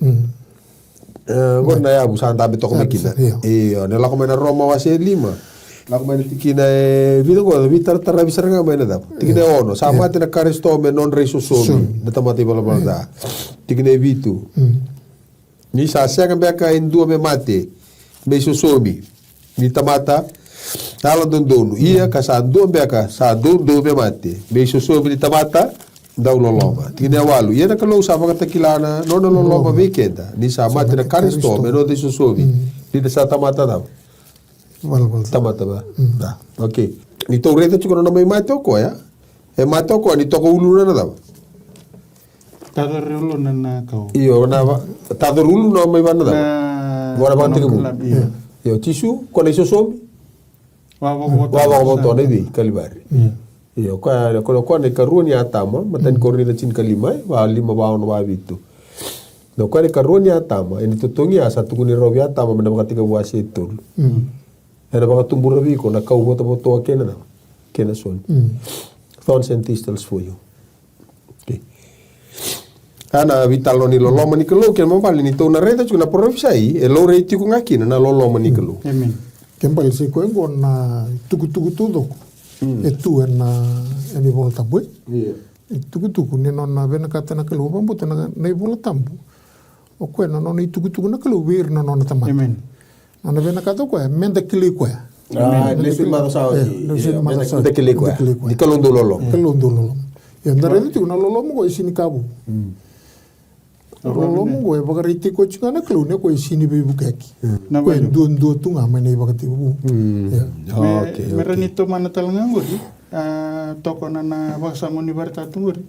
E, qori na yavu sa dabe toka mai kina. Io, ni lako mai na Roma wase e lima. Lako mai na tikina e vica qo, veitarataravi sara ga mai na cava? Tikina e ono, sa mate na Karisito me nodra isosomi na tamata ivalavala ca. Tikina e vitu. Ni sa sega beka e dua me mate me isosomi ni tamata yalododonu, ia ka sa dua beka sa doudou me mate me isosomi ni tamata dauloloma. Tikina e walu, ia na Kalou sa vakatakila na nona loloma vei keda, ni sa mate na Karisito me noda isosomi ni da sa tamata cava? Tamata va. Okay. Ni tou raica tiko na nona mai mate o koya, e mate o koya ni toka uluna na cava? Tacori uluna na kau. Io, na va, tacori uluna mai vana cava? Vana Vakatekivu. Io, Jisu ko na isosomi. Vavakavotona i vei? Kalivari. Io, koya, koya na ikarua ni Atama, matai ni Korinica tinikalima, e, valima, vaono, vavitu. Na koya na ikarua ni Atama, ena itotogi ya sa tukuni rawa vei Atama mai na Vakatekivu wase e tolu. Ena vakatubura vei iko na kau votavotoa kei na cava? Kei na soli. Thorns and thistles for you. Okay. A na veitalanoa ni loloma ni Kalou, kena ibalebale ni tou na raica tiko na parofisai, e laurai tiko ga kina na loloma ni Kalou. Amen. Kena ibalebale sa i koya oqo na itukutuku taucoko e tu ena, ena iVola Tabu, e? Io. Itukutuku ni nona vinakata na Kalou, vakabauta na, na iVola Tabu. O koya na nona itukutuku na Kalou vei ira na nona tamata. Amen. Nona vinakata o koya meda kilai koya. Amen. Lesu ni macawa sa oti. Lesu ni macawa sa oti. Meda kilai koya. Meda kilai koya. Ni Kalou dau loloma. Kalou dau loloma. Ia da raica tiko na loloma oqo e sega ni ka vou. Loloma oqo e vakaraitaki koya tiko ga na Kalou ni o koya e sega ni veivukiyaki. Koya e duadua tu ga mai na ivakatekivu. Ia. Me, me rawa ni tomana tale ga oqori, a, toka na, na vakasama ni vakaraitaka tu oqori.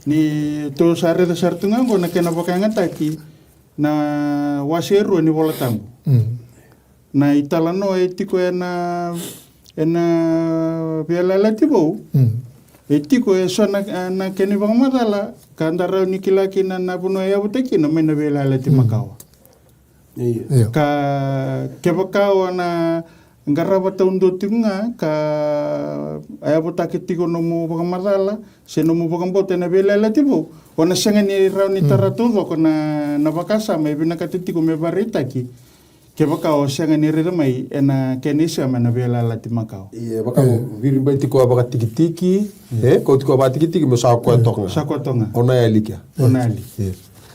Ni tou sa raica sara tu ga oqo na kena vakayagataki na wase e rua ni Vola Tabu. Na italanoa e tiko ena, ena Veiyalayalati Vou. E tiko eso na, na kena ivakamacala ka da rawa ni kila kina na vanua e yavutaki kina mai na Veiyalayalati Makawa. Io. Ka kevaka o na qarava taudua tiko ga ka a yavutaki tiko nomu vakamacala se nomu vakabauta ena Veiyalayalati Vou, o na sega ni rawa ni tara taucoko na, na vakasama e vinakata tiko me vakaraitaki kevaka o sega ni raica mai ena kena isema ena Veiyalayalati Makawa. Ia, vaka o viribai tiko a vakatikitiki, e, kau tiko a vakatikitiki me sa koya toka ga. Sa koya toka ga. O na yali kea. O na yali.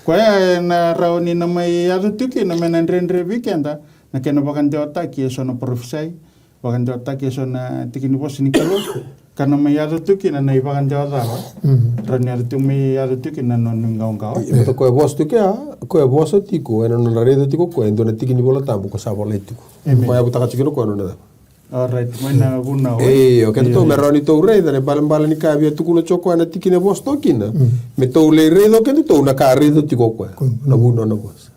Koya ena rawa ni na mai yaco tiko kina me na dredre vei keda na kena vakadewataki eso na parofisai, vakadewataki eso na tiki ni vosa ni Kalou, ka na mai yaco tu kina na ivakadewa cava. Rawa ni yaco tu, mai yaco tu kina na nona iqawaqawa. Ia, baleta koya e vosa tiko ya, koya e vosa tiko ena nona raica tiko koya e dua na tiki ni Vola Tabu ko sa volai tiko. Koya e yavutaka tiko kina koya na nona cava. Alright, mai na vunau. Io, keda tou me rawa ni tou raica na ibalebale ni ka via tukuna tiko koya na tiki ni vosa toka kina. Me tou lai raica o keda tou na ka raica tiko koya na vunau na vosa.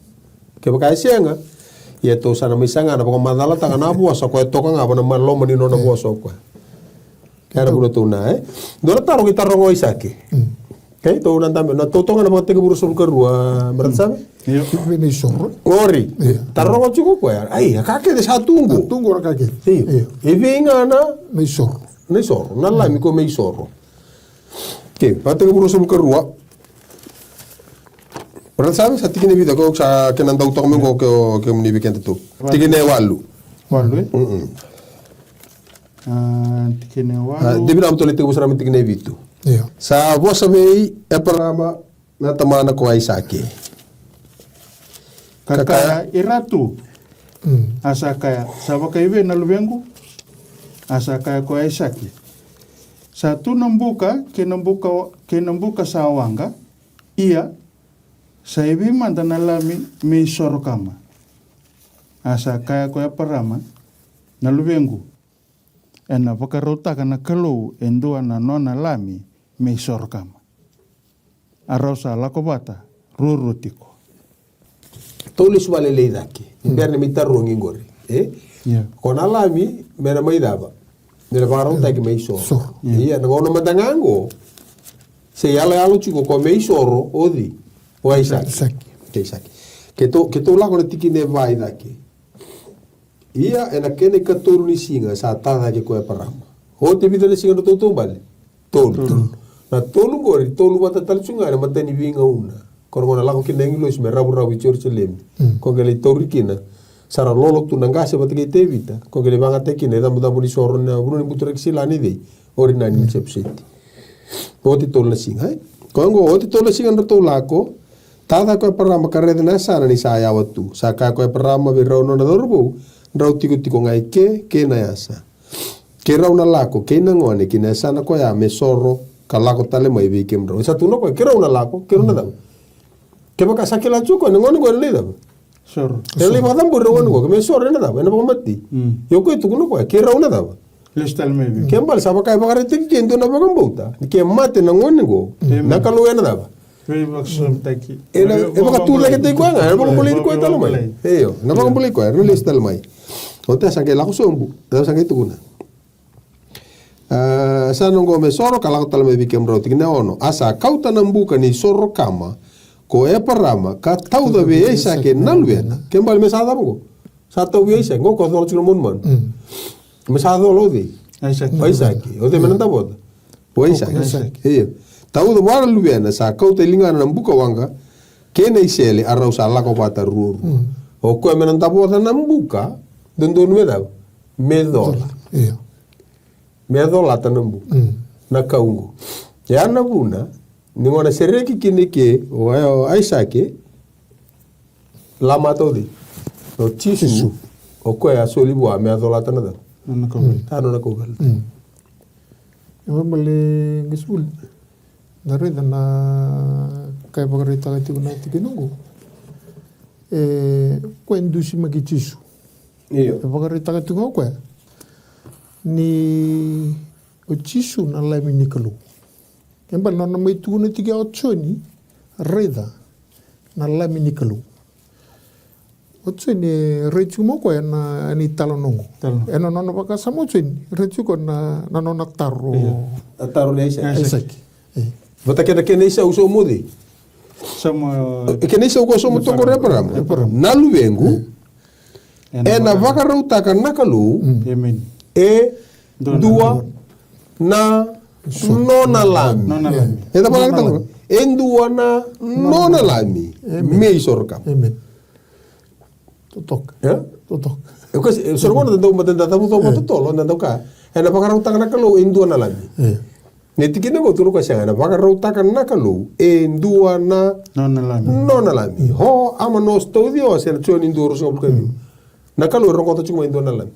Kevaka e sega, ia tou sa na mai saga na vakamacalataka na vosa koya toka ga va na maloma ni nona vosa o koya. Kena vuna tou na, e? Dua na taro ki taroga o Aisake. Okei, tou na dabe na tou toka na Vakatekivu ruasagavulu ka rua, me ra save? Io. Vei na isoro. Ori. Taroga tiko koya. Ai, a ka kece sa tu qo. Tu qo na ka kece. Io. E vei ga na? Na isoro. Na isoro. Na lami ko me isoro. Okei, Vakatekivu ruasagavulu ka rua. Ra save sa tikina e vica ko sa kena dau toka me qo ke, kemuni vei keda tu. Tikina e walu. Walu, e? A, tikina e walu. David, a, me tou lai tekivu sara mai tikina e vitu. Io. Sa vosa vei Eparama na tamana ko Aisake. Ka kaya, Iratu. A sa kaya, sa vakaivei na luvequ? A sa kaya ko Aisake, sa tu na buka kei na buka, kei na buka sa waqa. Ia, sa evei mada na lami me isoro kama? A sa kaya ko Eparama, na luvequ, ena vakarautaka na Kalou e dua na nona lami me isoro kama. A rau sa lako vata ruarua tiko. Tou lesu vale lei cake ni bera ni mai tarogi qori, e? Ko na lami me na mai cava? Me na vakarautaki me isoro. Ia na gauna mada ga qo se yaloyalo tiko ko me isoro o cei? O Aisake. Aisake. Keitou, keitou lako na tikina e va i cake. Ia ena kena ikatolu ni siga sa ta cake ko Eparama. Oti e vica na siga na tou taubale? Tolu. Na tolu qori tolu vata tale tu ga ena mata ni veigauna. Ko na gauna lako kina na agilosi me ravuravu i Jerusalemi. Ko qai lai tauri kina. Sa ra lolo tu na qase vata kei Tevita. Ko qai lai vagataki kina e cabocabo ni soro na vanua ni buturaki sila ni cei? Orinani ni Sepuseti. Oti tolu na siga, e? Ko oqo, oti tolu na siga na ratou lako. Ta cake ko Eparama ka raica na yasana ni sa yawa tu. Sa kaya ko Eparama vei rau na nona cauravou, drau tikotiko ga i ke kei na yasa. Keirau na lako kei na gone ki na yasana koya me soro ka lako tale mai vei kemudrau. E sa tukuna koya keirau na lako, keirau na cava? Kevaka sa kila tiko koya na gone qo ena lai cava? Soro. Ena lai vakacabori na gone qo, ke me soro ena cava? Ena vakamatei. Ia o koya e tukuna koya keirau na cava? Lesu tale mai vei. Kena ibalebale sa vaka e vakaraitaki ke dua na vakabauta ni ke mate na gone qo, na Kalou ena cava? Veivakasosomitaki. Ena, e vakatucaketaki koya ga, ena vakabulai koya tale mai. Io, na vakabulai koya, na lesu tale mai. Oti a sa qai lako sobu, a sa qai tukuna. A, sa noqo me soro ka lako tale mai vei kemudrau, tikina e ono. A sa kauta na buka ni soro kama ko Eparama ka tauca vei Aisake na luvena. Ke bale me sa cava qo? Sa tau vei Aisake, qo ko cola tiko na manumanu. Me sa cola o cei? Aisake. O Aisake. O cei me na davoca? O Aisake. Io. Tauca vua na luvena, sa kauta e ligana na buka waqa kei na isele, a rau sa lako vata ruarua. O koya me na davoca na buka, dodonu me cava? Me cola. Io. Me colata na buka. Na kau qo. E a na vuna ni gona sereki kina i ke o Aisake, la mata o cei? O Jisu. O koya a soli vua me a colata na cava? Na nona kauveilatai. E vabale qisbuli. Da raica na ka e vakaraitaka tiko na tikina qo. E koya e dusimaki Jisu. Io. E vakaraitaka tiko o koya ni o Jisu na Lami ni Kalou. E bale nona mai tukuna tiko o Joni, raica na Lami ni Kalou. O Joni e rai tiko mai o koya na, na italanoa qo. Ena nona vakasama o Joni, rai tiko na, na nona taro. A taro ni Aisake. Vata kena, kena isau, sau mo cei? Kena isau ko sau mo toka o Eparama. Na luvequ, ena vakarautaka na Kalou e dua na nona lami. E dua na nona lami me isoro kama. Totoka. Totoka. E koya, e soro gona da dau mata da cavuta totolo, da dau kaya, ena vakarautaka na Kalou e dua na lami. Na tikina qo tukuna o koya sega, ena vakarautaka na Kalou e dua na nona lami. Ho a ma nos tauci o se na Joni dua ruasagavulu ka ciwa. Na Kalou e rogoca tiko mai e dua na lami.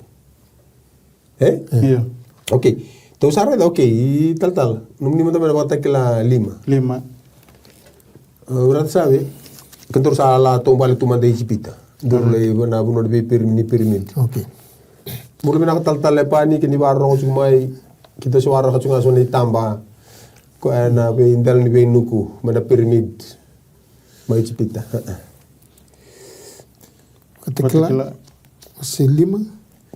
E? Io. Okei. Tou sa raica, okei, i talatala. Nomuni mada mai na Vakatakila lima. Lima. Au raica sa vei. Kedaru sa la taubale tu mada i Ijipita. Daru lai na vanua ni veipirimidi, pirimidi. Okei. Bula vinaka talatala Lepani, ke ni vakarorogo tiko mai. Keitou se vakarorogo tiko ga so na itaba. Koya na veidela ni veinuku mai na pirimidi. Mai Ijipita. Vakatakila. Wase lima.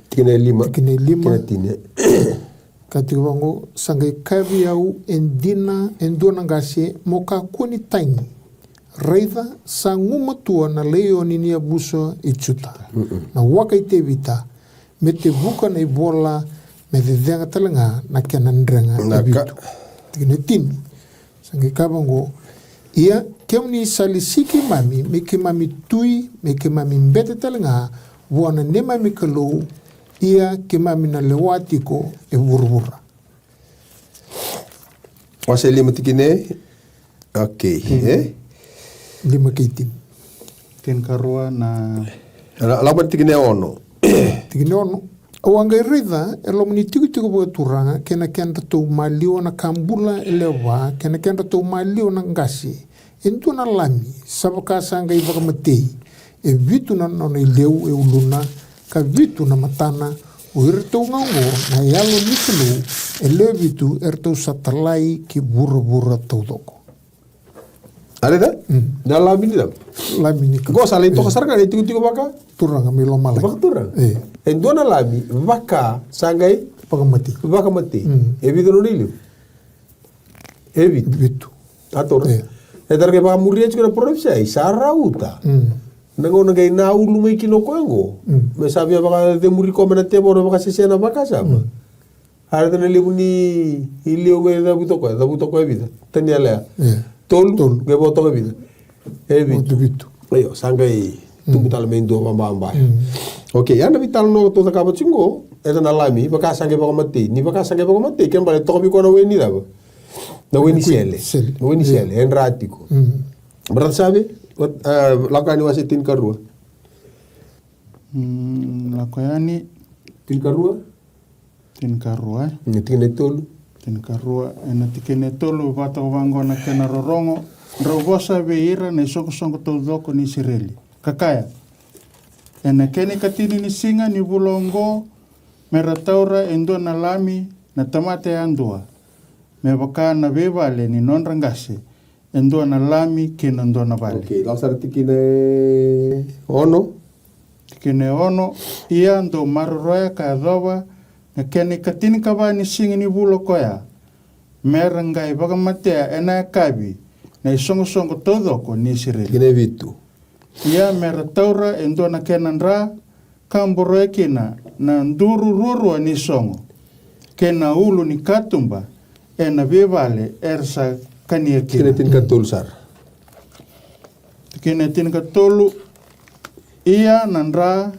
Tikina e lima. Tikina e lima. Tikina e tini. Ka tiko vaqo, sa qai kaya vei au e dina e dua na qase, mo kakua ni tagi. Raica, sa gumatua na laioni ni yavusa i Juta. Na waka i Tevita, me tevuka na ivola, me cecega tale ga na kena drega e vitu. Tikina e tini. Sa qai kaya vaqo, ia kemuni sa lesi keimami, me keimami tui, me keimami bete tale ga vua na neimami Kalou, ia keimami na lewa tiko e vuravura. Wase lima tikina e? Okei, e? Lima kei tini. Tinikarua na. Lako mai tikina e ono. Tikina e ono. Au a qai raica e loma ni tikotiko vakaturaga kei na kedratou maliwa na ka bula e lewe va kei na kedratou maliwa na qase, e dua na lami sa vaka sa qai vakamatei, e vitu na nona ileu e uluna, ka vitu na matana. O iratou ga oqo na yalo ni Kalou e lewe vitu, eratou sa talai ki vuravura taucoko. A raica? Na lami ni cava? Lami ni Kalou. Qo sa lai toka sara ga na itikotiko vaka? Turaga mai lomalagi. Vakaturaga. E dua na lami vaka sa qai vakamatei. Vakamatei. E vica nona ileu? E vitu. Vitu. A tora. E tara qai vakamuria tiko na parofisai sa rauta. Na gauna qai na ulu mai kina o koya oqo, me sa via vakacemuri koya mai na tevoro, vakasesena vakasama. A raica na levu ni ileu qai cavuta o koya, cavuta o koya e vica? Taniela ya. Tolu. Tolu. Qai vo toka e vica? E vitu. Vitu. Io, sa qai tubu tale mai dua vababa. Okei, ya na veitalanoa tou cakava tiko qo, e na lami vaka sa qai vakamatei. Ni vaka sa qai vakamatei, kena bale toka vei koya na we ni cava? Na we ni sele. Na we ni sele e dra tiko. Brother Save, Lako Yani wase tinikarua. Lako Yani. Tinikarua. Tinikarua, e? Ni tikina e tolu. Tinikarua, e na tikina e tolu, vata vaqo na kena rorogo, drau vosa vei ira na isoqosoqo taucoko ni Isireli, ka kaya, e na kena ikatini ni siga ni vula oqo, me ra taura e dua na lami na tamata yadua, me vaka na veivale ni nodra qase, e dua na lami kei na dua na vale. Okei, lako sara tikina e ono. Tikina e ono, ia dou maroroya ka yacova na kena ikatinikava ni siga ni vula koya, me ra qai vakamatea e na yakavi na isoqosoqo taucoko ni Isireli. Tikina e vitu. Ia me ra taura e dua na kena dra, ka boroya kina na duru ruarua ni sogo, kei na ulu ni katuba, e na veivale era sa kania kina. Tikina e tinikatolu sara. Tikina e tinikatolu. Ia na dra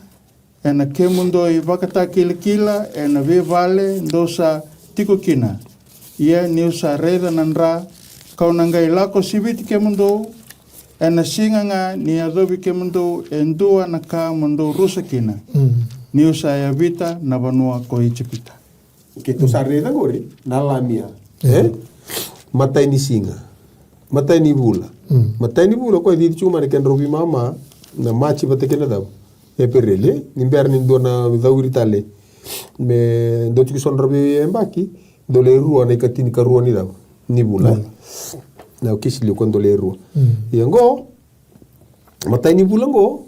e na kemudou ivakatakilakila e na veivale dou sa tiko kina. Ia niu sa raica na dra, ka'u na qai lako siviti kemudou e na siga ga ni yacovi kemudou e dua na ka mo dou rusa kina. Mm. Niu sa yavita na vanua ko Ijipita. Keitou sa raica qori na lami ya. E? Matai ni siga. Matai ni vula. Mm. Matai ni vula, koya e cici tiko mai na kedrau veimama, na Maji vata kei na cava? Epereli, e? Ni bera ni dua na cawiri tale. Me dua tiko so na drau veiyabaki, dau lai rua na ikatinikarua ni cava? Ni vula. Mm. Na okisi liu ko dau lai rua. Mm. Ia qo, matai ni vula qo,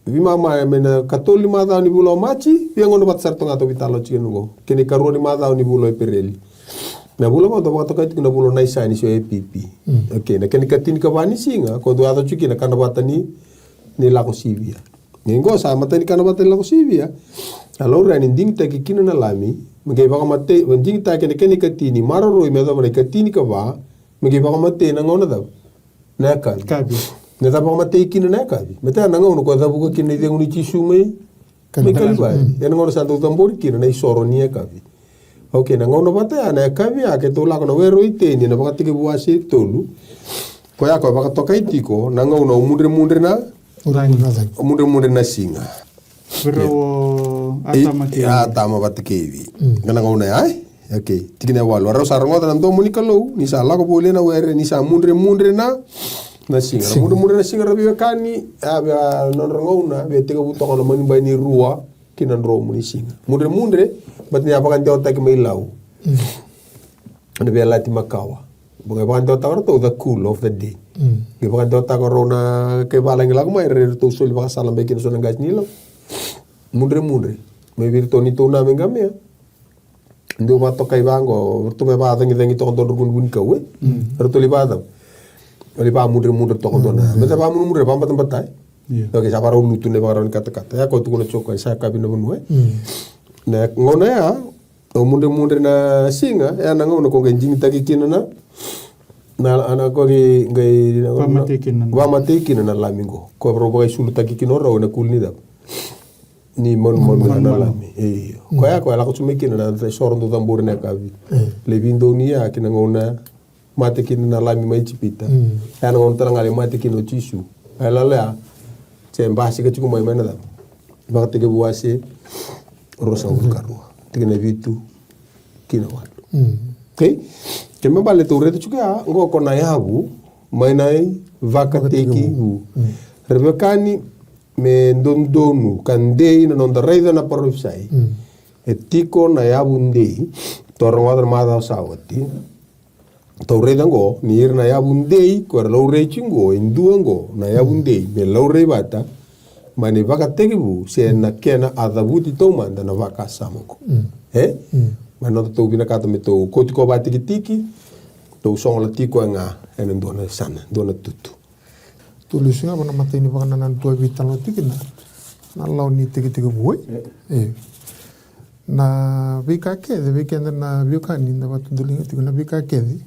veimama mai na katolu ni macawa ni vula o Maji, via gauna vata sara toka ga tou veitalanoa tiko kina qo. Kei na ikarua ni macawa ni vula o Epereli. Na vula qo dau vakatokai tiko na vula o Naisani se o Epipi. Mm. Okay, na kena ikatinikava ni siga, ko dau yaco tiko kina kana vata ni, ni Lako Sivia. Ni qo sa matai ni kana vata ni Lako Sivia, a laurai ni digitaki kina na lami, me qai vakamatei, digitaki na kena ikatini, maroroi me yacova na ikatinikava, me qai vakamatei na gauna cava? Na yakavi. Yakavi. Na cava vakamatei kina na yakavi? Matai na gauna ko cavuka kina na icegu ni Jisu mai, mai Kalivari. Kalivari. Mm. E na gauna sa dau cabori kina na isoro ni yakavi. Okay, na gauna vata ya na yakavi ya, keitou lako na Were o Iteni, na Vakatekivu wase tolu. Koya ko vakatokai tiko na gauna o mudremudre na, o mudremudre na siga. Vei rau o Atama kei Ivi. Atama vata kei Ivi. Mm. Ga na gauna ya, e? Okay. Tikina e walu. A rau sa rogoca na domo ni Kalou, ni sa lako voli ena were, ni sa mudremudre na, na siga. Siga. Na mudremudre na siga, ra veiwekani, a, vei a nodra gauna, vei a tekivu toka na manibai ni rua ki na dromu ni siga. Mudremudre, but ni a vakadewataki mai Lau. Mm. Na Veiyalayalati Makawa. Qai vakadewataka ratou the cool of the day. Mm. Qai vakadewataka rau na kai valagi lako mai, ra ratou soli vakasala bai kina so na qase ni Lau. Mudremudre. Mai vei ratou ni tou na me qamea. Dou vakatokai vaqo, ratou me vakacagicagi toka dodro kuni vunikau, e? Mm. Ratou li vakacava? Li vakamudremudre toka dua na. Mm. Me sa vakamudremudre, vakabatabata, e? Yeah. Okay, sa vakarau lutu na ivakarau ni katakata. Ya ko tukuna tiko, sa yakavi na vanua, e? Mm. Na gauna ya, o mudremudre na siga, e a na gauna ko qai digitaki kina na, na, na ko qai, qai, na, vakamatei kina na, vakamatei kina na lami qo. Ko rau vakaisulutaki kina o rau ena kulu ni cava? Ni manumanu na lami. Manumanu. Io. Mm. Koya, koya lako tu mai kina na isoro dau cabori na yakavi. Mm. Lai veidonuya kina gauna mate kina na lami mai Ijipita. Mm. E a na gauna tale ga lai mate kina o Jisu. E lala ya, se basika tiko mai, mai na cava? Vakatekivu wase ruasagavulu ka rua. Tikina e vitu ki na walu. Mm. Okay? Kena ibalebale tou raica tiko ya, qo ko na yavu mai na iVakatekivu. Vakatekivu. Mm. Ra veiwekani, me dodonu ka dei na noda raica na parofisai. Mm. E tiko na yavu dei, tou rogoca na macawa sa oti. Tou raica qo, ni ira na yavu dei ko era laurai tiko qo, e dua qo na yavu dei me laurai vata mai na iVakatekivu, se na kena a cavuti taumada na vakasama qo. Mm. E? Mm. Mai na noda tou vinakata me tou kauti koya vakatikitiki, tou sogola tiko ga ena dua na yasana, dua na tutu. Tou lesu ga vua na matai ni vakanananu tou a veitalanoa tiko kina, na lawa ni tekitekivu, e? E. E. Na veika kece, vei keda na veiwekani, na vakatudaliga tiko na veika kece,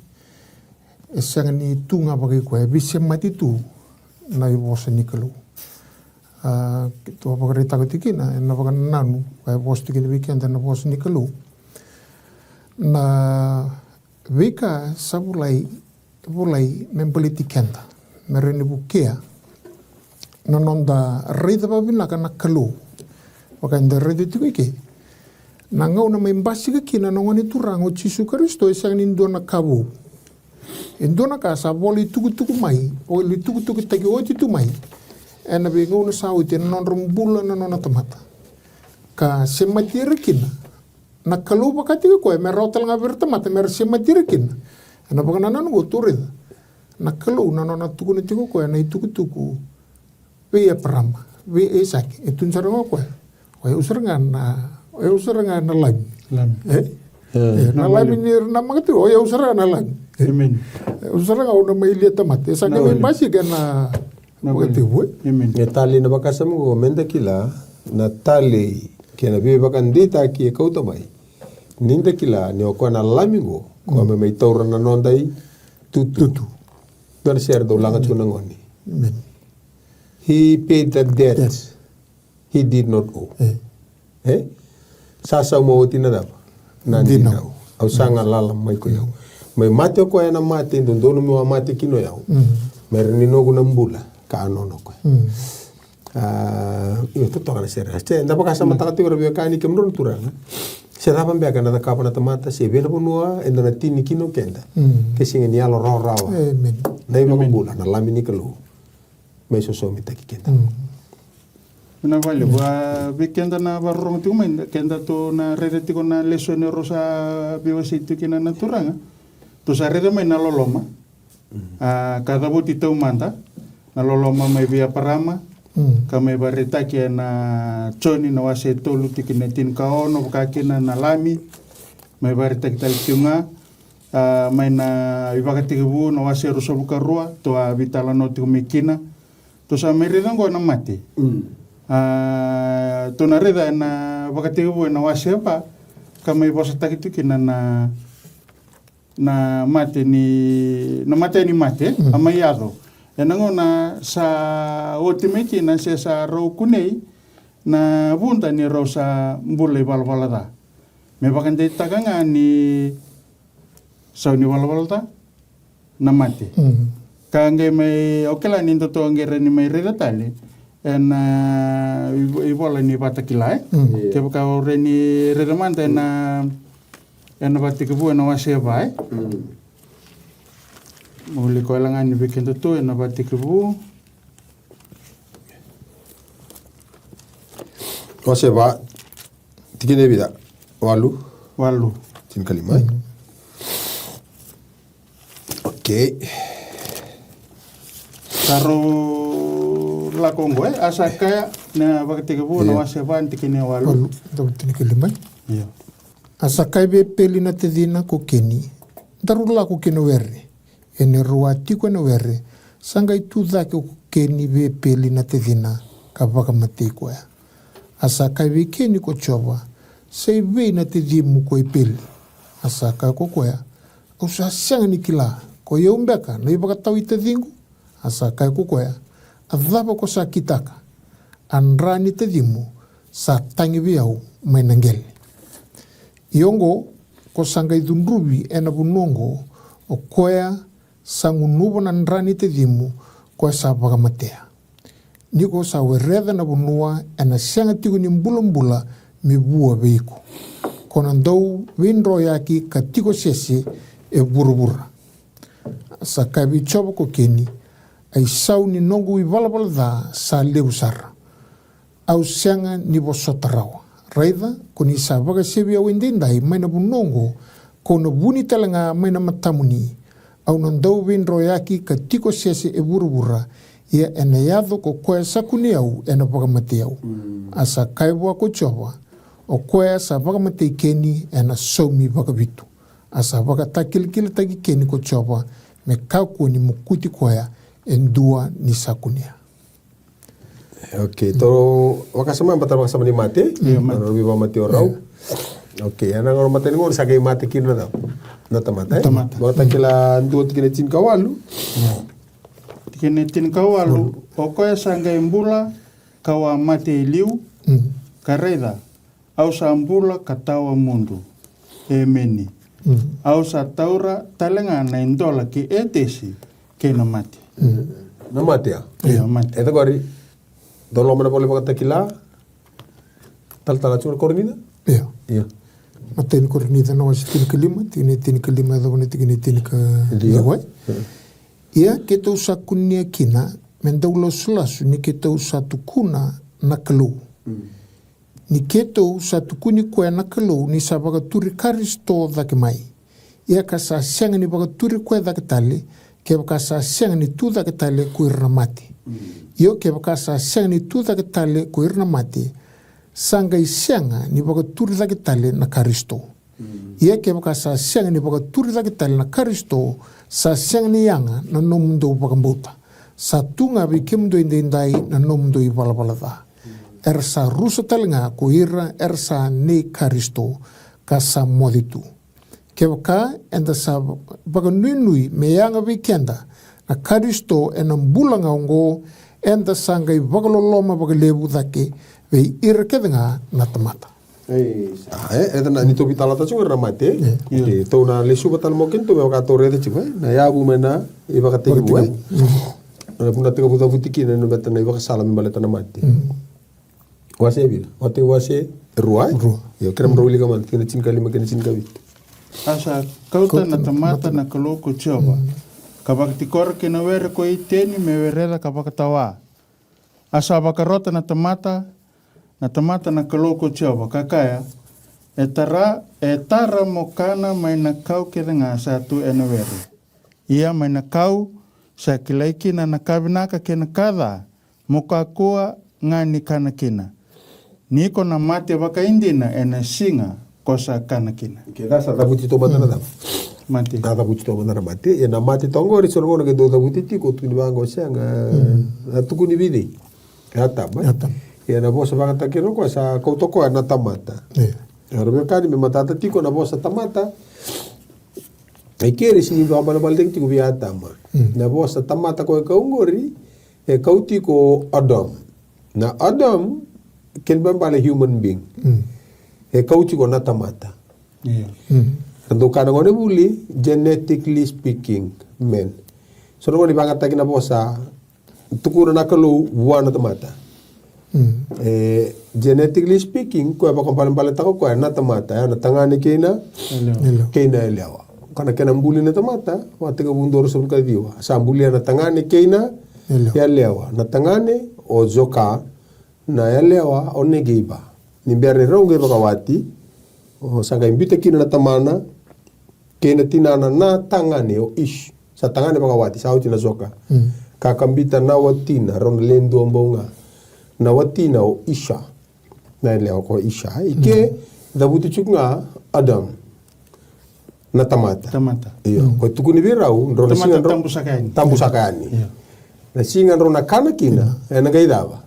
e sega ni tu ga vakai koya, e veisemati tu na ivosa ni Kalou. A, keitou a vakaraitaka tiko kina, ena vakanananu, koya e vosa tiko kina vei keda na vosa ni Kalou. Na veika sa volai volai me baleti keda, me rawa ni vukea na noda raica vakavinaka na Kalou. Vaka eda raica tiko ike, na gauna mai basika kina na Gone Turaga o Jisu Karisito, e sega ni dua na ka vou. E dua na ka sa volaitukutuku mai, volaitukutukutaki oti tu mai ena veigauna sa oti ena nodra bula na nona tamata, ka semati ira kina na Kalou vakataki koya me rawa tale ga vei ira tamata me ra semati ira kina. Ena vakanananu qo tou raica na Kalou, na nona tukuna tiko koya na itukutuku vei Eparama, vei Aisake, e tukuna sara ga o koya, o yau sara ga na, o yau sara ga na lami. Lami. E? E, na lami ni ra namaka tiko, o yau sara ga na lami. Emeni. Au sara ga au na mai lia tamata. E sa qai mai basika ena vakatekivu. Emeni. E talei na vakasama qo me da kila na talei kei na veivakadeitaki e kauta mai. Ni da kila ni o koya na Lami qo, koya me mai taura na noda itutu. Dua na sere dau laga tiko na gone. Emeni. He paid the debt he did not owe. E? Sa sauma oti na cava? Na dinau. Au sa galala mai ko i au. Mai mate o koya ena mate e dodonu meu a mate kina o yau. Me ra ni noqu na bula ka a nona o koya. A, io, totoka na sere. Se da vakasamataka tiko ra veiwekani, kemudrau na turaga. Se cava beka ena cakava na tamata, se vei na vanua eda na tini kina o keda. Ke sega ni yalo rawarawa. Emeni. Na iVakabula, na Lami ni Kalou. Me sosomitaki keda. Vinaka vakalevu. A, vei keda na vakarorogo tiko mai, keda tou na raica tiko na lesoni e rau sa veiwasei tiko kina na turaga. Tou sa raica mai na loloma. A, ka cavuti taumada na loloma mai vei Eparama, ka mai vakaraitaki ena Joni na wase e tolu tikina e tinikaono, vaka kina na Lami, mai vakaraitaki tale tiko ga. A, mai na iVakatekivu na wase e ruasagavulu ka rua, tou a veitalanoa tiko mai kina. Tou sa mai raica oqo na mate. A, tou na raica ena Vakatekivu ena wase e va, ka mai vosataki tiko kina na, na mate ni, na mate ni mate, a mai yaco. Ena gauna sa oti mai kina se sa rau kunei na vuda ni rau sa bula ivalavala ca. Me vakadeitaka ga ni sau ni valavala ca na mate. Ka qai mai, au kila ni datou qai rawa ni mai raica tale ena, a, ivo-, ivola ni Vakatakila, e? Kevaka au rawa ni raica mada ena, ena Vakatekivu, ena wase e va, e? Mo wilika wale ga ni vei kedatou ena Vakatekivu. Wase e va, tikina e vica? Walu. Walu. Tinikalima, e? Okei. Sa rau lako oqo, e? A sa kaya, na Vakatekivu na wase e va, tikina e walu. Walu, dau tinikalima, e? Io. A sa kaya vei Epeli na tacina ko Keni, daru lako ki na were. Ia ni rau a tiko ena were, sa qai tu cake ko Keni vei Epeli na tacina, ka vakamatei koya. A sa kaya vei Keni ko Jiova, sa i vei na tacimu ko Epeli? A sa kaya ko koya, au sa sega ni kila, ko i au beka na ivakatawa i taciqu? A sa kaya ko koya, a cava ko sa kitaka? A dra ni tacimu sa tagi vei au mai na qele. Ia oqo, ko sa qai cudruvi ena vanua oqo, o koya sa gunuva na dra ni tacimu, koya sa vakamatea. Ni ko sa wereca na vanua, ena sega tiko ni bulabula me vua vei iko. Ko na dau veidroyaki ka tiko sese e vuravura. A sa kaya vei Jiova ko Keni, a isau ni noqu ivalavala ca sa levu sara. Au sega ni vosota rawa. Raica, ko ni sa vakasevi au edaidai mai na vanua oqo, kau na vuni tale ga mai na matamuni. Au na dau veidroyaki ka tiko sese e vuravura, ia ena yaco ko koya sa kunei au ena vakamatei au. A sa kaya vua ko Jiova, o koya sa vakamatei Keni ena saumi vakavitu. A sa vakatakilakilataki Keni ko Jiova, me kakua ni mokuti koya e dua ni sa kunea. Okei, tou vakasama, baleta na vakasama ni mate. Io, mate. Na nodra veivakamatei o rau. Okei, ena gauna mate ni gauna sa qai mate kina na, na tamata, e? Tamata. Vakatakila dua tikina e tinikawalu. Tikina e tinikawalu, o koya sa qai bula, kau a mate e liu, ka raica, au sa bula ka tawa mudu. Emeni. Au sa taura tale ga na idola kei Etesi kei na mate. Na mate, a? Io, mate. E cakori, dou loma na vola Vakatakila, talatala tu na Korinica? Io. Io. Matai ni Korinica na wase tinikalima, tikina e tinikalima, yacova na tikina e tinikaciwa. Io. Ia keitou sa kunea kina, me dau lasulasu ni keitou sa tukuna na Kalou. Ni keitou sa tukuni koya na Kalou ni sa vakaturi Karisito cake mai. Ia ka sa sega ni vakaturi koya cake tale, kevaka sa sega ni tu cake tale ko ira na mate. Io kevaka sa sega ni tu cake tale ko ira na mate, sa qai sega ni vakaturi cake tale na Karisito. Ia kevaka sa sega ni vakaturi cake tale na Karisito, sa sega ni yaga na nomudou vakabauta. Sa tu ga vei kemudou edaidai na nomudou ivalavala ca. Era sa rusa tale ga ko ira era sa nei Karisito, ka sa moce tu. Kevaka eda sa vakanuinui me yaga vei keda na Karisito ena bula ga oqo, eda sa qai vakaloloma vakalevu cake vei ira kece ga na tamata. E, e, e, na, ni tou veitalanoa tiko na mate, e? Io. E, tou na lesuva tale mai kina tou me vaka tou raica tiko, e? Na yavu mai na ivakatekivu, e? Ivakatekivu. Mm. Na vuna tekivu cavuti kina, e, na veta na ivakasala me baleta na mate. Mm. Wase e vica? Wase, wase e rua, e? Rua. Io, kerea mo drau wilika mada, tikina tinikalima kei na tinikavitu. A sa kauta na tamata na Kalou ko Jiova, mm, ka vakatikora kei na were ko Iteni me wereca ka vakatawa. A sa vakarota na tamata, na tamata na Kalou ko Jiova, ka kaya, e tara, e tara mo kana mai na kau kece ga sa tu ena were. Ia mai na kau sa kilai kina na ka vinaka kei na ka ca, mo kakua ga ni kana kina. Ni ko na mate vakaidina ena siga ko sa kana kina. Ke ca sa cavuti taumada na cava? Mate. Sa cavuti taumada na mate. Ia na mate toka oqori, so na gauna ke dau cavuti tiko, tukuni vaqo sega, mm, a tukuni vei cei? E Atama. Atama. Ia na vosa vakatakekere o koya sa kauta o koya na tamata. Ia. Ia, ra veiwekani, me matata tiko na vosa tamata. E keri sini vakavalavala tiko vei Atama. Mm. Na vosa tamata koya e kau oqori, e kau tiko Adam. Na Adam, kena ibalebale human being. Mm. E kau tiko na tamata. Io. Mm. Ra dau kaya na gonevuli, genetically speaking, man. So na gauna ni vagataki na vosa, tukuna na Kalou vua na tamata. Mm. E, genetically speaking, koya vakabalebaletaka koya na tamata, ya na tagane kei na, yalewa, kei na yalewa. Ka na kena buli na tamata, Vakatekivu dua ruasagavulu ka ciwa. Sa bulia na tagane kei na, yalewa, yalewa. Na tagane, o Joka, na yalewa, o Negeiva. Ni bera ni rau qai vakawati, o sa qai biuta kina na tamana, kei na tinana na tagane o Ish. Sa tagane vakawati, sa oti na Joka. Mm. Ka ka biuta na watina, rau na le dua bau ga. Na watina o Isha. Na yalewa ko Isha. I ke, mm, cavuti tiko ga Adam. Na tamata. Tamata. Io. Mm. Ko tukuni vei rau, drau na tamata siga drau tabu saka yani. Tabu saka yani. Io. Na siga drau na kana kina, mm, ena qai cava?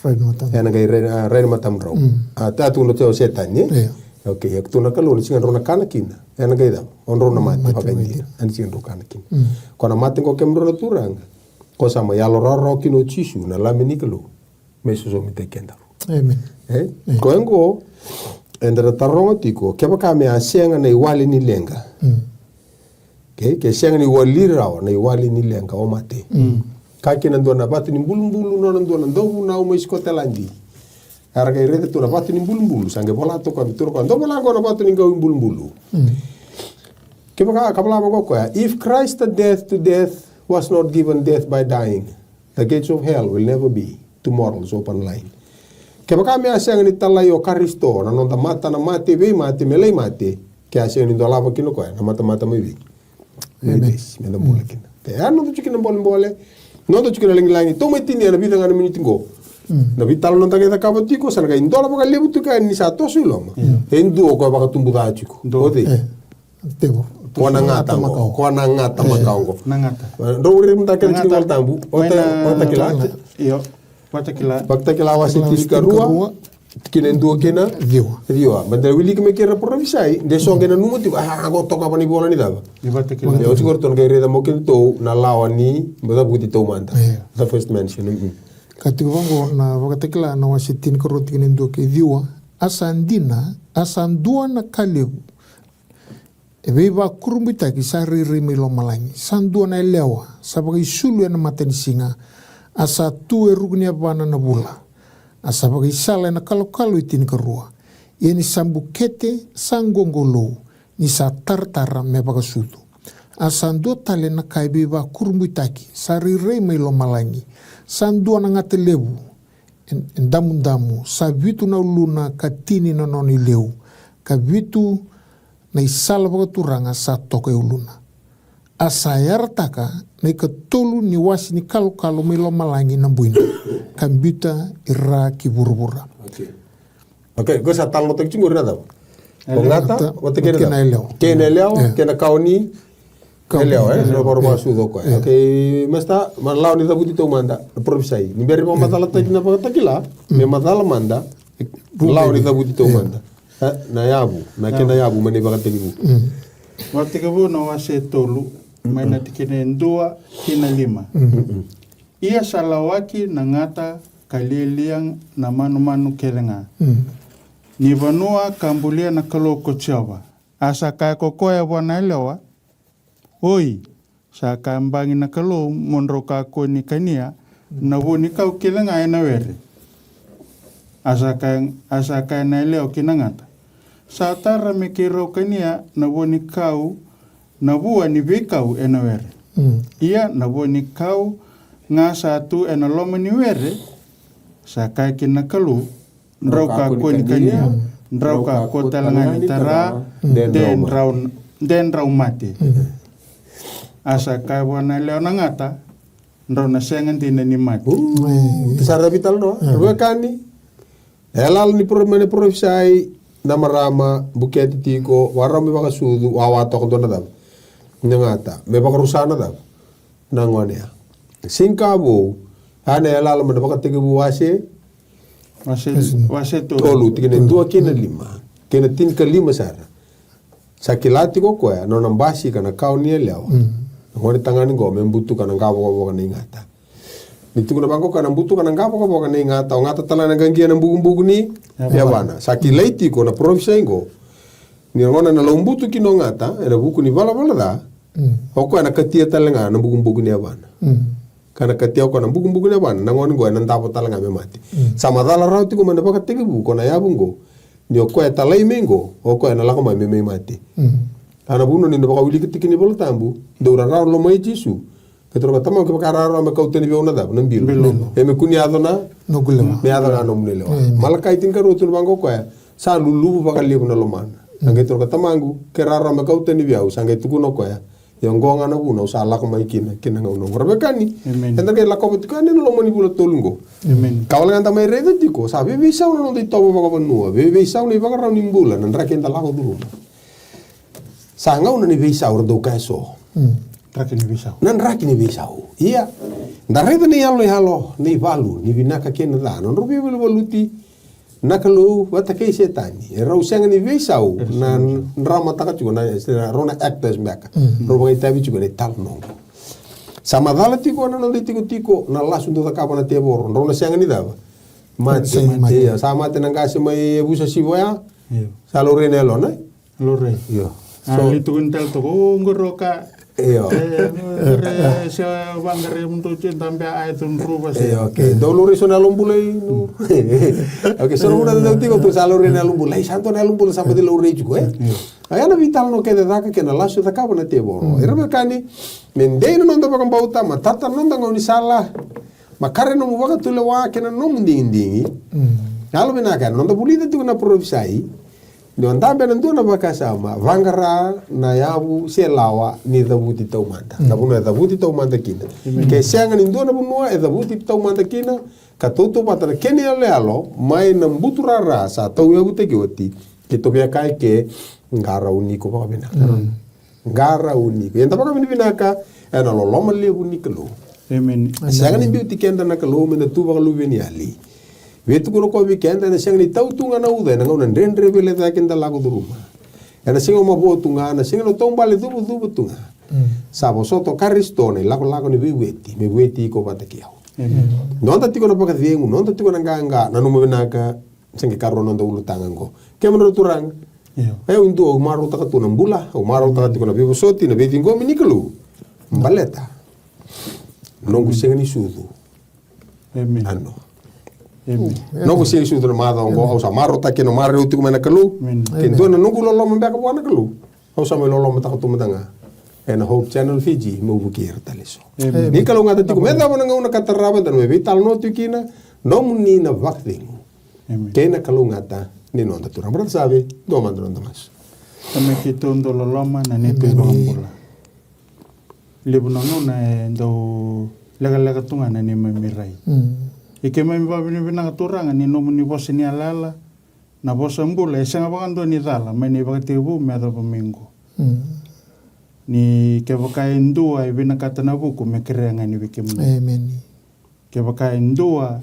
Rai na matamu. Ena qai rai, a, rai na matamudrau. Mm. A, ta tu na teo Setani, e? Io. Okay, e tu na Kalou, na siga drau na kana kina. Ena qai cava? O drau na mate, mate vakaidina. Ena siga drau kana kina. Mm. Ko na mate qo kemudrau na turaga. Ko sa mai yalo rawarawa kina o Jisu, na Lami ni Kalou. Me sosomitaki kedaru. Amen. E? Amen. Koya qo, eda na taroga tiko, kevaka me a sega na iwali ni leqa. Mm. Ke, ke sega ni wali rawa na iwali ni leqa o mate. Mm. Ka kina dua na vatu ni bulubulu, nona dua na dauvunau mai Scotland. Era qai raica tu na vatu ni bulubulu, sa qai vola toka, me tukuna koya, dou vola qo na vatu ni qau ibulubulu. Mm. Kevaka, ka vola vaqo koya, if Christ's death to death was not given death by dying, the gates of hell will never be tomorrow's open line. Kevaka me a sega ni talai o Karisito, na noda mata na mate, veimate, me lai mate, ke a sega ni dolava kina o koya, na matamata mai vei. Amen. Mai vei, me da bula kina. Ke a noda tiko na bolebole, noda tiko na lagilagi, tou mai tinia na vica ga na miniti qo. Mm. Na veitalanoa da qai cakava tiko, sa na qai dola vakalevu tiko yani ni sa toso i loma. Mm. E dua o koya vakatubu ca tiko. Dua. O cei? E. Tevo. Ko na gata makawa. Ko na gata makawa qo. Na gata. Drau raica mada kena tiki Volatabu. Ota, ota kila. Io. Vakatakila. Vakatakila wase tinikarua. Tikina e dua kei na ciwa. Ciwa. Mada wiliki mai kei ira parofisai. De so qai nanuma tiko. A, qo toka vana ivola ni cava. Ni Vakatakila. Io, tiko ratou na qai raica mai kei tou na lawa ni cavuti taumada. Io. The first mention. Mm. Ka tiko vaqo na Vakatakila na wase tinikarua tikina e dua kei ciwa. A sa dina, a sa dua na ka levu. E veivakurabuitaki sa rairai mai lomalagi. Sa dua na yalewa, sa vakaisulu ena matanisiga. A sa tu e ruku ni yavana na vula. A sa vakaisala ena kalokalo e tinikarua. Ia ni sa bukete, sa qoqolou, ni sa taratara me vakasucu. A sa dua tale na ka e veivakurabuitaki, sa rairai mai lomalagi. Sa dua na gata levu, e, e damudamu, sa vitu na uluna ka tini na nona ileu, ka vitu na isala vakaturaga sa toka e uluna. A sa yarataka na ikatolu ni wase ni kalokalo mai lomalagi na buina, ka biuta i ra ki vuravura. Okay. Okay, qo sa talanoataki tiko qori na cava? O gata vata kei na yalewa, kei na yalewa, kei na kawa ni yalewa, e, na varavasucu o koya. Okei, masta, ma lawa ni cavuti taumada, na parofisai. Ni bera ni vakamacalataki na Vakatakila, me macala mada, lawa ni cavuti taumada. E, na yavu, na kena yavu mai na iVakatekivu. Vakatekivu na wase tolu, mai na tikina e dua ki na lima. Ia sa lawaki na gata ka lialia na manumanu kece ga ni vanua ka bulia na Kalou ko Jiova. A sa kaya ko koya vua na yalewa, oi, sa kaya bagi na Kalou mo drau kakua ni kania na vu ni kau kece ga ena were. A sa kaya, a sa kaya na yalewa ki na gata, sa tara me keirau kania na vu ni kau, na vua ni veikau ena were. Ia na vua ni kau ga sa tu ena loma ni were, sa kaya kina na Kalou, drau kakua ni kania, drau kakua tale ga ni tara, de drau, de drau mate. A sa kaya vua na yalewa na gata, drau na sega dina ni mate. Sa ravi tale no, wekani. E lala ni pro-, mai na parofisai, na marama, bukete tiko, vakarau me vakasucu, wawa toka dua na cava. Na gata, me vakarusa na cava. Na gone ya. Siga ka vou, a na yalala mai na Vakatekivu wase, wase, wase tolu, tikina e dua ki na lima, kei na tinikalima sara. Sa kila tiko o koya na nona basika na kawa ni yalewa. Na gone tagane qo me butuka na qavokavoka na igata. Ni tukuna vaqo o koya na butuka na qavokavoka na igata, o gata tale ga na qaqia na bukubuku ni yavana. Sa kilai tiko na parofisai qo. Ni gona na laubutu kina o gata ena vuku ni valavala ca, o koya na katia tale ga na bukubuku ni yavana. Ka na katia o koya na bukubuku ni yavana, na gone qo ena davo tale ga me mate. Sa macala rawa tiko mai na Vakatekivu ko na yavu qo. Ni o koya e talai mai qo, o koya ena lako mai me mai mate. A na vuna ni na vakawilika tiki ni Vola Tabu, dou rarawa lomai Jisu. Keitou na tamaqu, kevaka e rawarawa me kau tani vei au na cava, na bilo. E me kua ni yaco na, me yaco ga na nomuni lewa. Malakai tinikarua tukuna vaqo o koya, sa luluvu vakalevu na lomana. A keitou na tamaqu, ke rawarawa me kau tani vei au, sa qai tukuna o koya. Ia oqo ga na vuna au sa lako mai kina, kina gauna oqo. Ra wekani, eda qai lakova tiko yani na loma ni vula tolu oqo. Ka wale ga da mai raica tiko, sa veiveisau na noda itovo vakavanua, veiveisau na ivakarau ni bula, na draki eda lako curuma. Sa gauna ni veisau, ra dau kaya so. Draki ni veisau. Na draki ni veisau. Ia, da raica na iyaloyalo, na ivalu, ni vinaka kei na ca, na nodrau veivaluvaluti, na Kalou vata kei Setani, e rau sega ni veisau, na dramataka tiko na, na rau na actors beka. Rau vakaitavi tiko na italanoa. Sa macala tiko na noda itikotiko, na lasu dau cakava na tevoro, rau na sega ni cava. Mate. Ia, sa mate na qase mai Yavusa Sivo ya. Sa laurai na yalona. Laurai. Io. A, so, li tukuni tale toka, o, qori o ka. Io. E, qori, e, se vaqarai mudou tiko, dabe a, e, tu druva se. Io, okay. Dau laurai so na yalobula i, no. Okay, so na vuna dau tiko tu sa laurai na yalobula. Ai, sa dua na yalobula sa baci laurai tiko, e? Io. A, ya na veitalanoa kece caka kei na lasu e cakava na tevoro. Ira wekani, me dei na noda vakabauta, matata na noda gaunisala, makare na nomu vakatulewa kei na nomu digidigi. Yalovinaka, na noda vulica tiko na parofisai. Ni o dabe ena dua na vakasama, vaqara na yavu se lawa ni cavuti taumada. Na vanua e cavuti taumada kina. Ke sega ni dua na vanua e cavuti taumada kina, ka tautauvata na kena iyaloyalo mai na buturara sa tauyavutaki oti, keitou via kaya ke, qarauni iko vakavinaka. Qarauni iko. Eda vakavinavinaka ena loloma levu ni Kalou. Sega ni biuti keda na Kalou meda tu vakaluveniyali. Via tukuna o koya vei keda, ena sega ni tau tu ga na uca ena gauna dredre vei lecake da lako curuma. Ena sega ni mavoa tu ga, ena sega ni taubale cuvacuva tu ga. Sa vosota o Karisito na ilakolako ni veivueti, me vueti iko vata kei au. Noda tiko na vakacegu, noda tiko na qaqa, nanuma vinaka, se qai karua noda ulutaga oqo. Kemudrau turaga. E, au dua, au marautaka tu na bula, au marautaka tiko na veivosoti, na veiciqomi ni Kalou. Baleta noqu sega ni sucu. Ano. Noqu sega ni sucu na macawa oqo, au sa marautaka kina, marau tiko mai na Kalou. Ke dua na noqu loloma beka vua na Kalou, au sa mai lolomataka tu mada ga ena Hope Channel Fiji, meu vukei ira tale eso. Ni kalougata tiko, me cava na gauna ka tarava, da na mai veitalanoa tiko kina, nomuni na vakacegu. Kei na kalougata ni noda Turaga. Brother Save, dua mada noda masu. Tamai keitou dau loloma, na neitou iVakabula. Levu na gauna e dau lekaleka tu ga na neimami rai. Ia keimami vakavinavinaka Turaga ni nomuni vosa ni yalayala, Na vosa bula e sega vakadua ni cala mai na ivakatekivu me yacova mai qo. Mm. Ni kevaka e dua e vinakata na vuku, me kerea ga ni vei kemuni. Amen. Kevaka e dua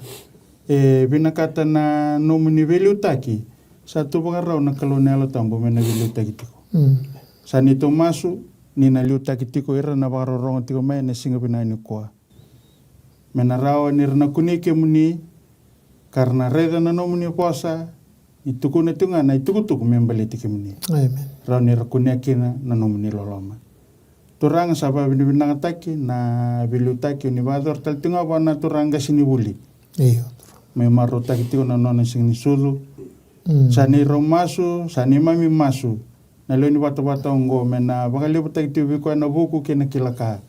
e vinakata na nomuni veiliutaki, sa tu vakarau na Kalou na Yalo Tabu me na veiliutaki tiko. Mm. Sa neitou masu ni na liutaki tiko ira na vakarorogo tiko mai ena siga vinaka nikua. Me na rawa ni ra na kunei kemuni, ka ra na raica na nomuni vosa ni tukuna tiko ga na itukutuku me baleti kemuni. Amen. Rawa ni ra kunea kina na nomuni loloma. Turaga, sa vakavinavinakataki na veiliutaki o ni vakayacora tale tiko ga vua na turaga qasenivuli. Io. Me marautaki tiko na nona siga ni sucu. Mm. Sa neirau masu, sa neimami masu na lewe ni vatavata oqo me na vakalevutaki tiko vei koya na vuku kei na kila ka.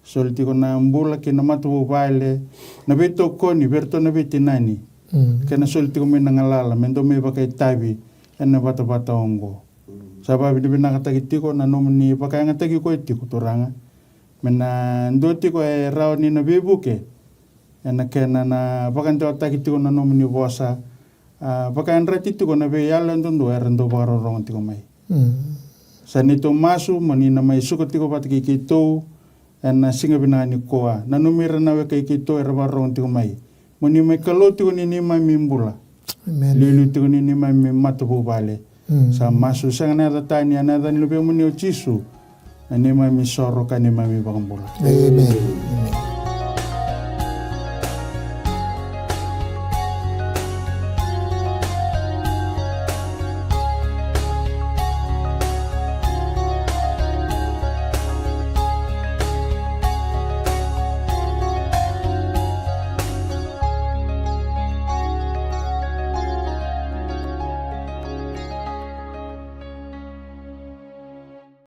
Soli tiko na bula kei na matavuvale, na veitokoni vei iratou na veitinani. Mm. Kei na soli tiko mai na galala me dau mai vakaitavi ena vatavata oqo. Sa vakavinavinakataki tiko na nomuni vakayagataki koya tiko, Turaga. Me na dua tiko e rawa ni na veivuke ena kena na vakadewataki tiko na nomuni vosa, a, vakayadrati tiko na veiyalo yadudua era dau vakarorogo tiko mai. Mm. Sa neitou masu mo ni na mai suka tiko vata kei keitou ena siga vinaka nikua. Nanumi ira na weka i keitou era vakarorogo tiko mai. Mo ni mai Kalou tiko ni neimami bula. Amen. Liuliu tiko ni neimami matavuvale. Mm. Sa masu sega na yaca tani, ena yaca ni Luvemuni o Jisu, na neimami soro ka neimami vakabula. Amen.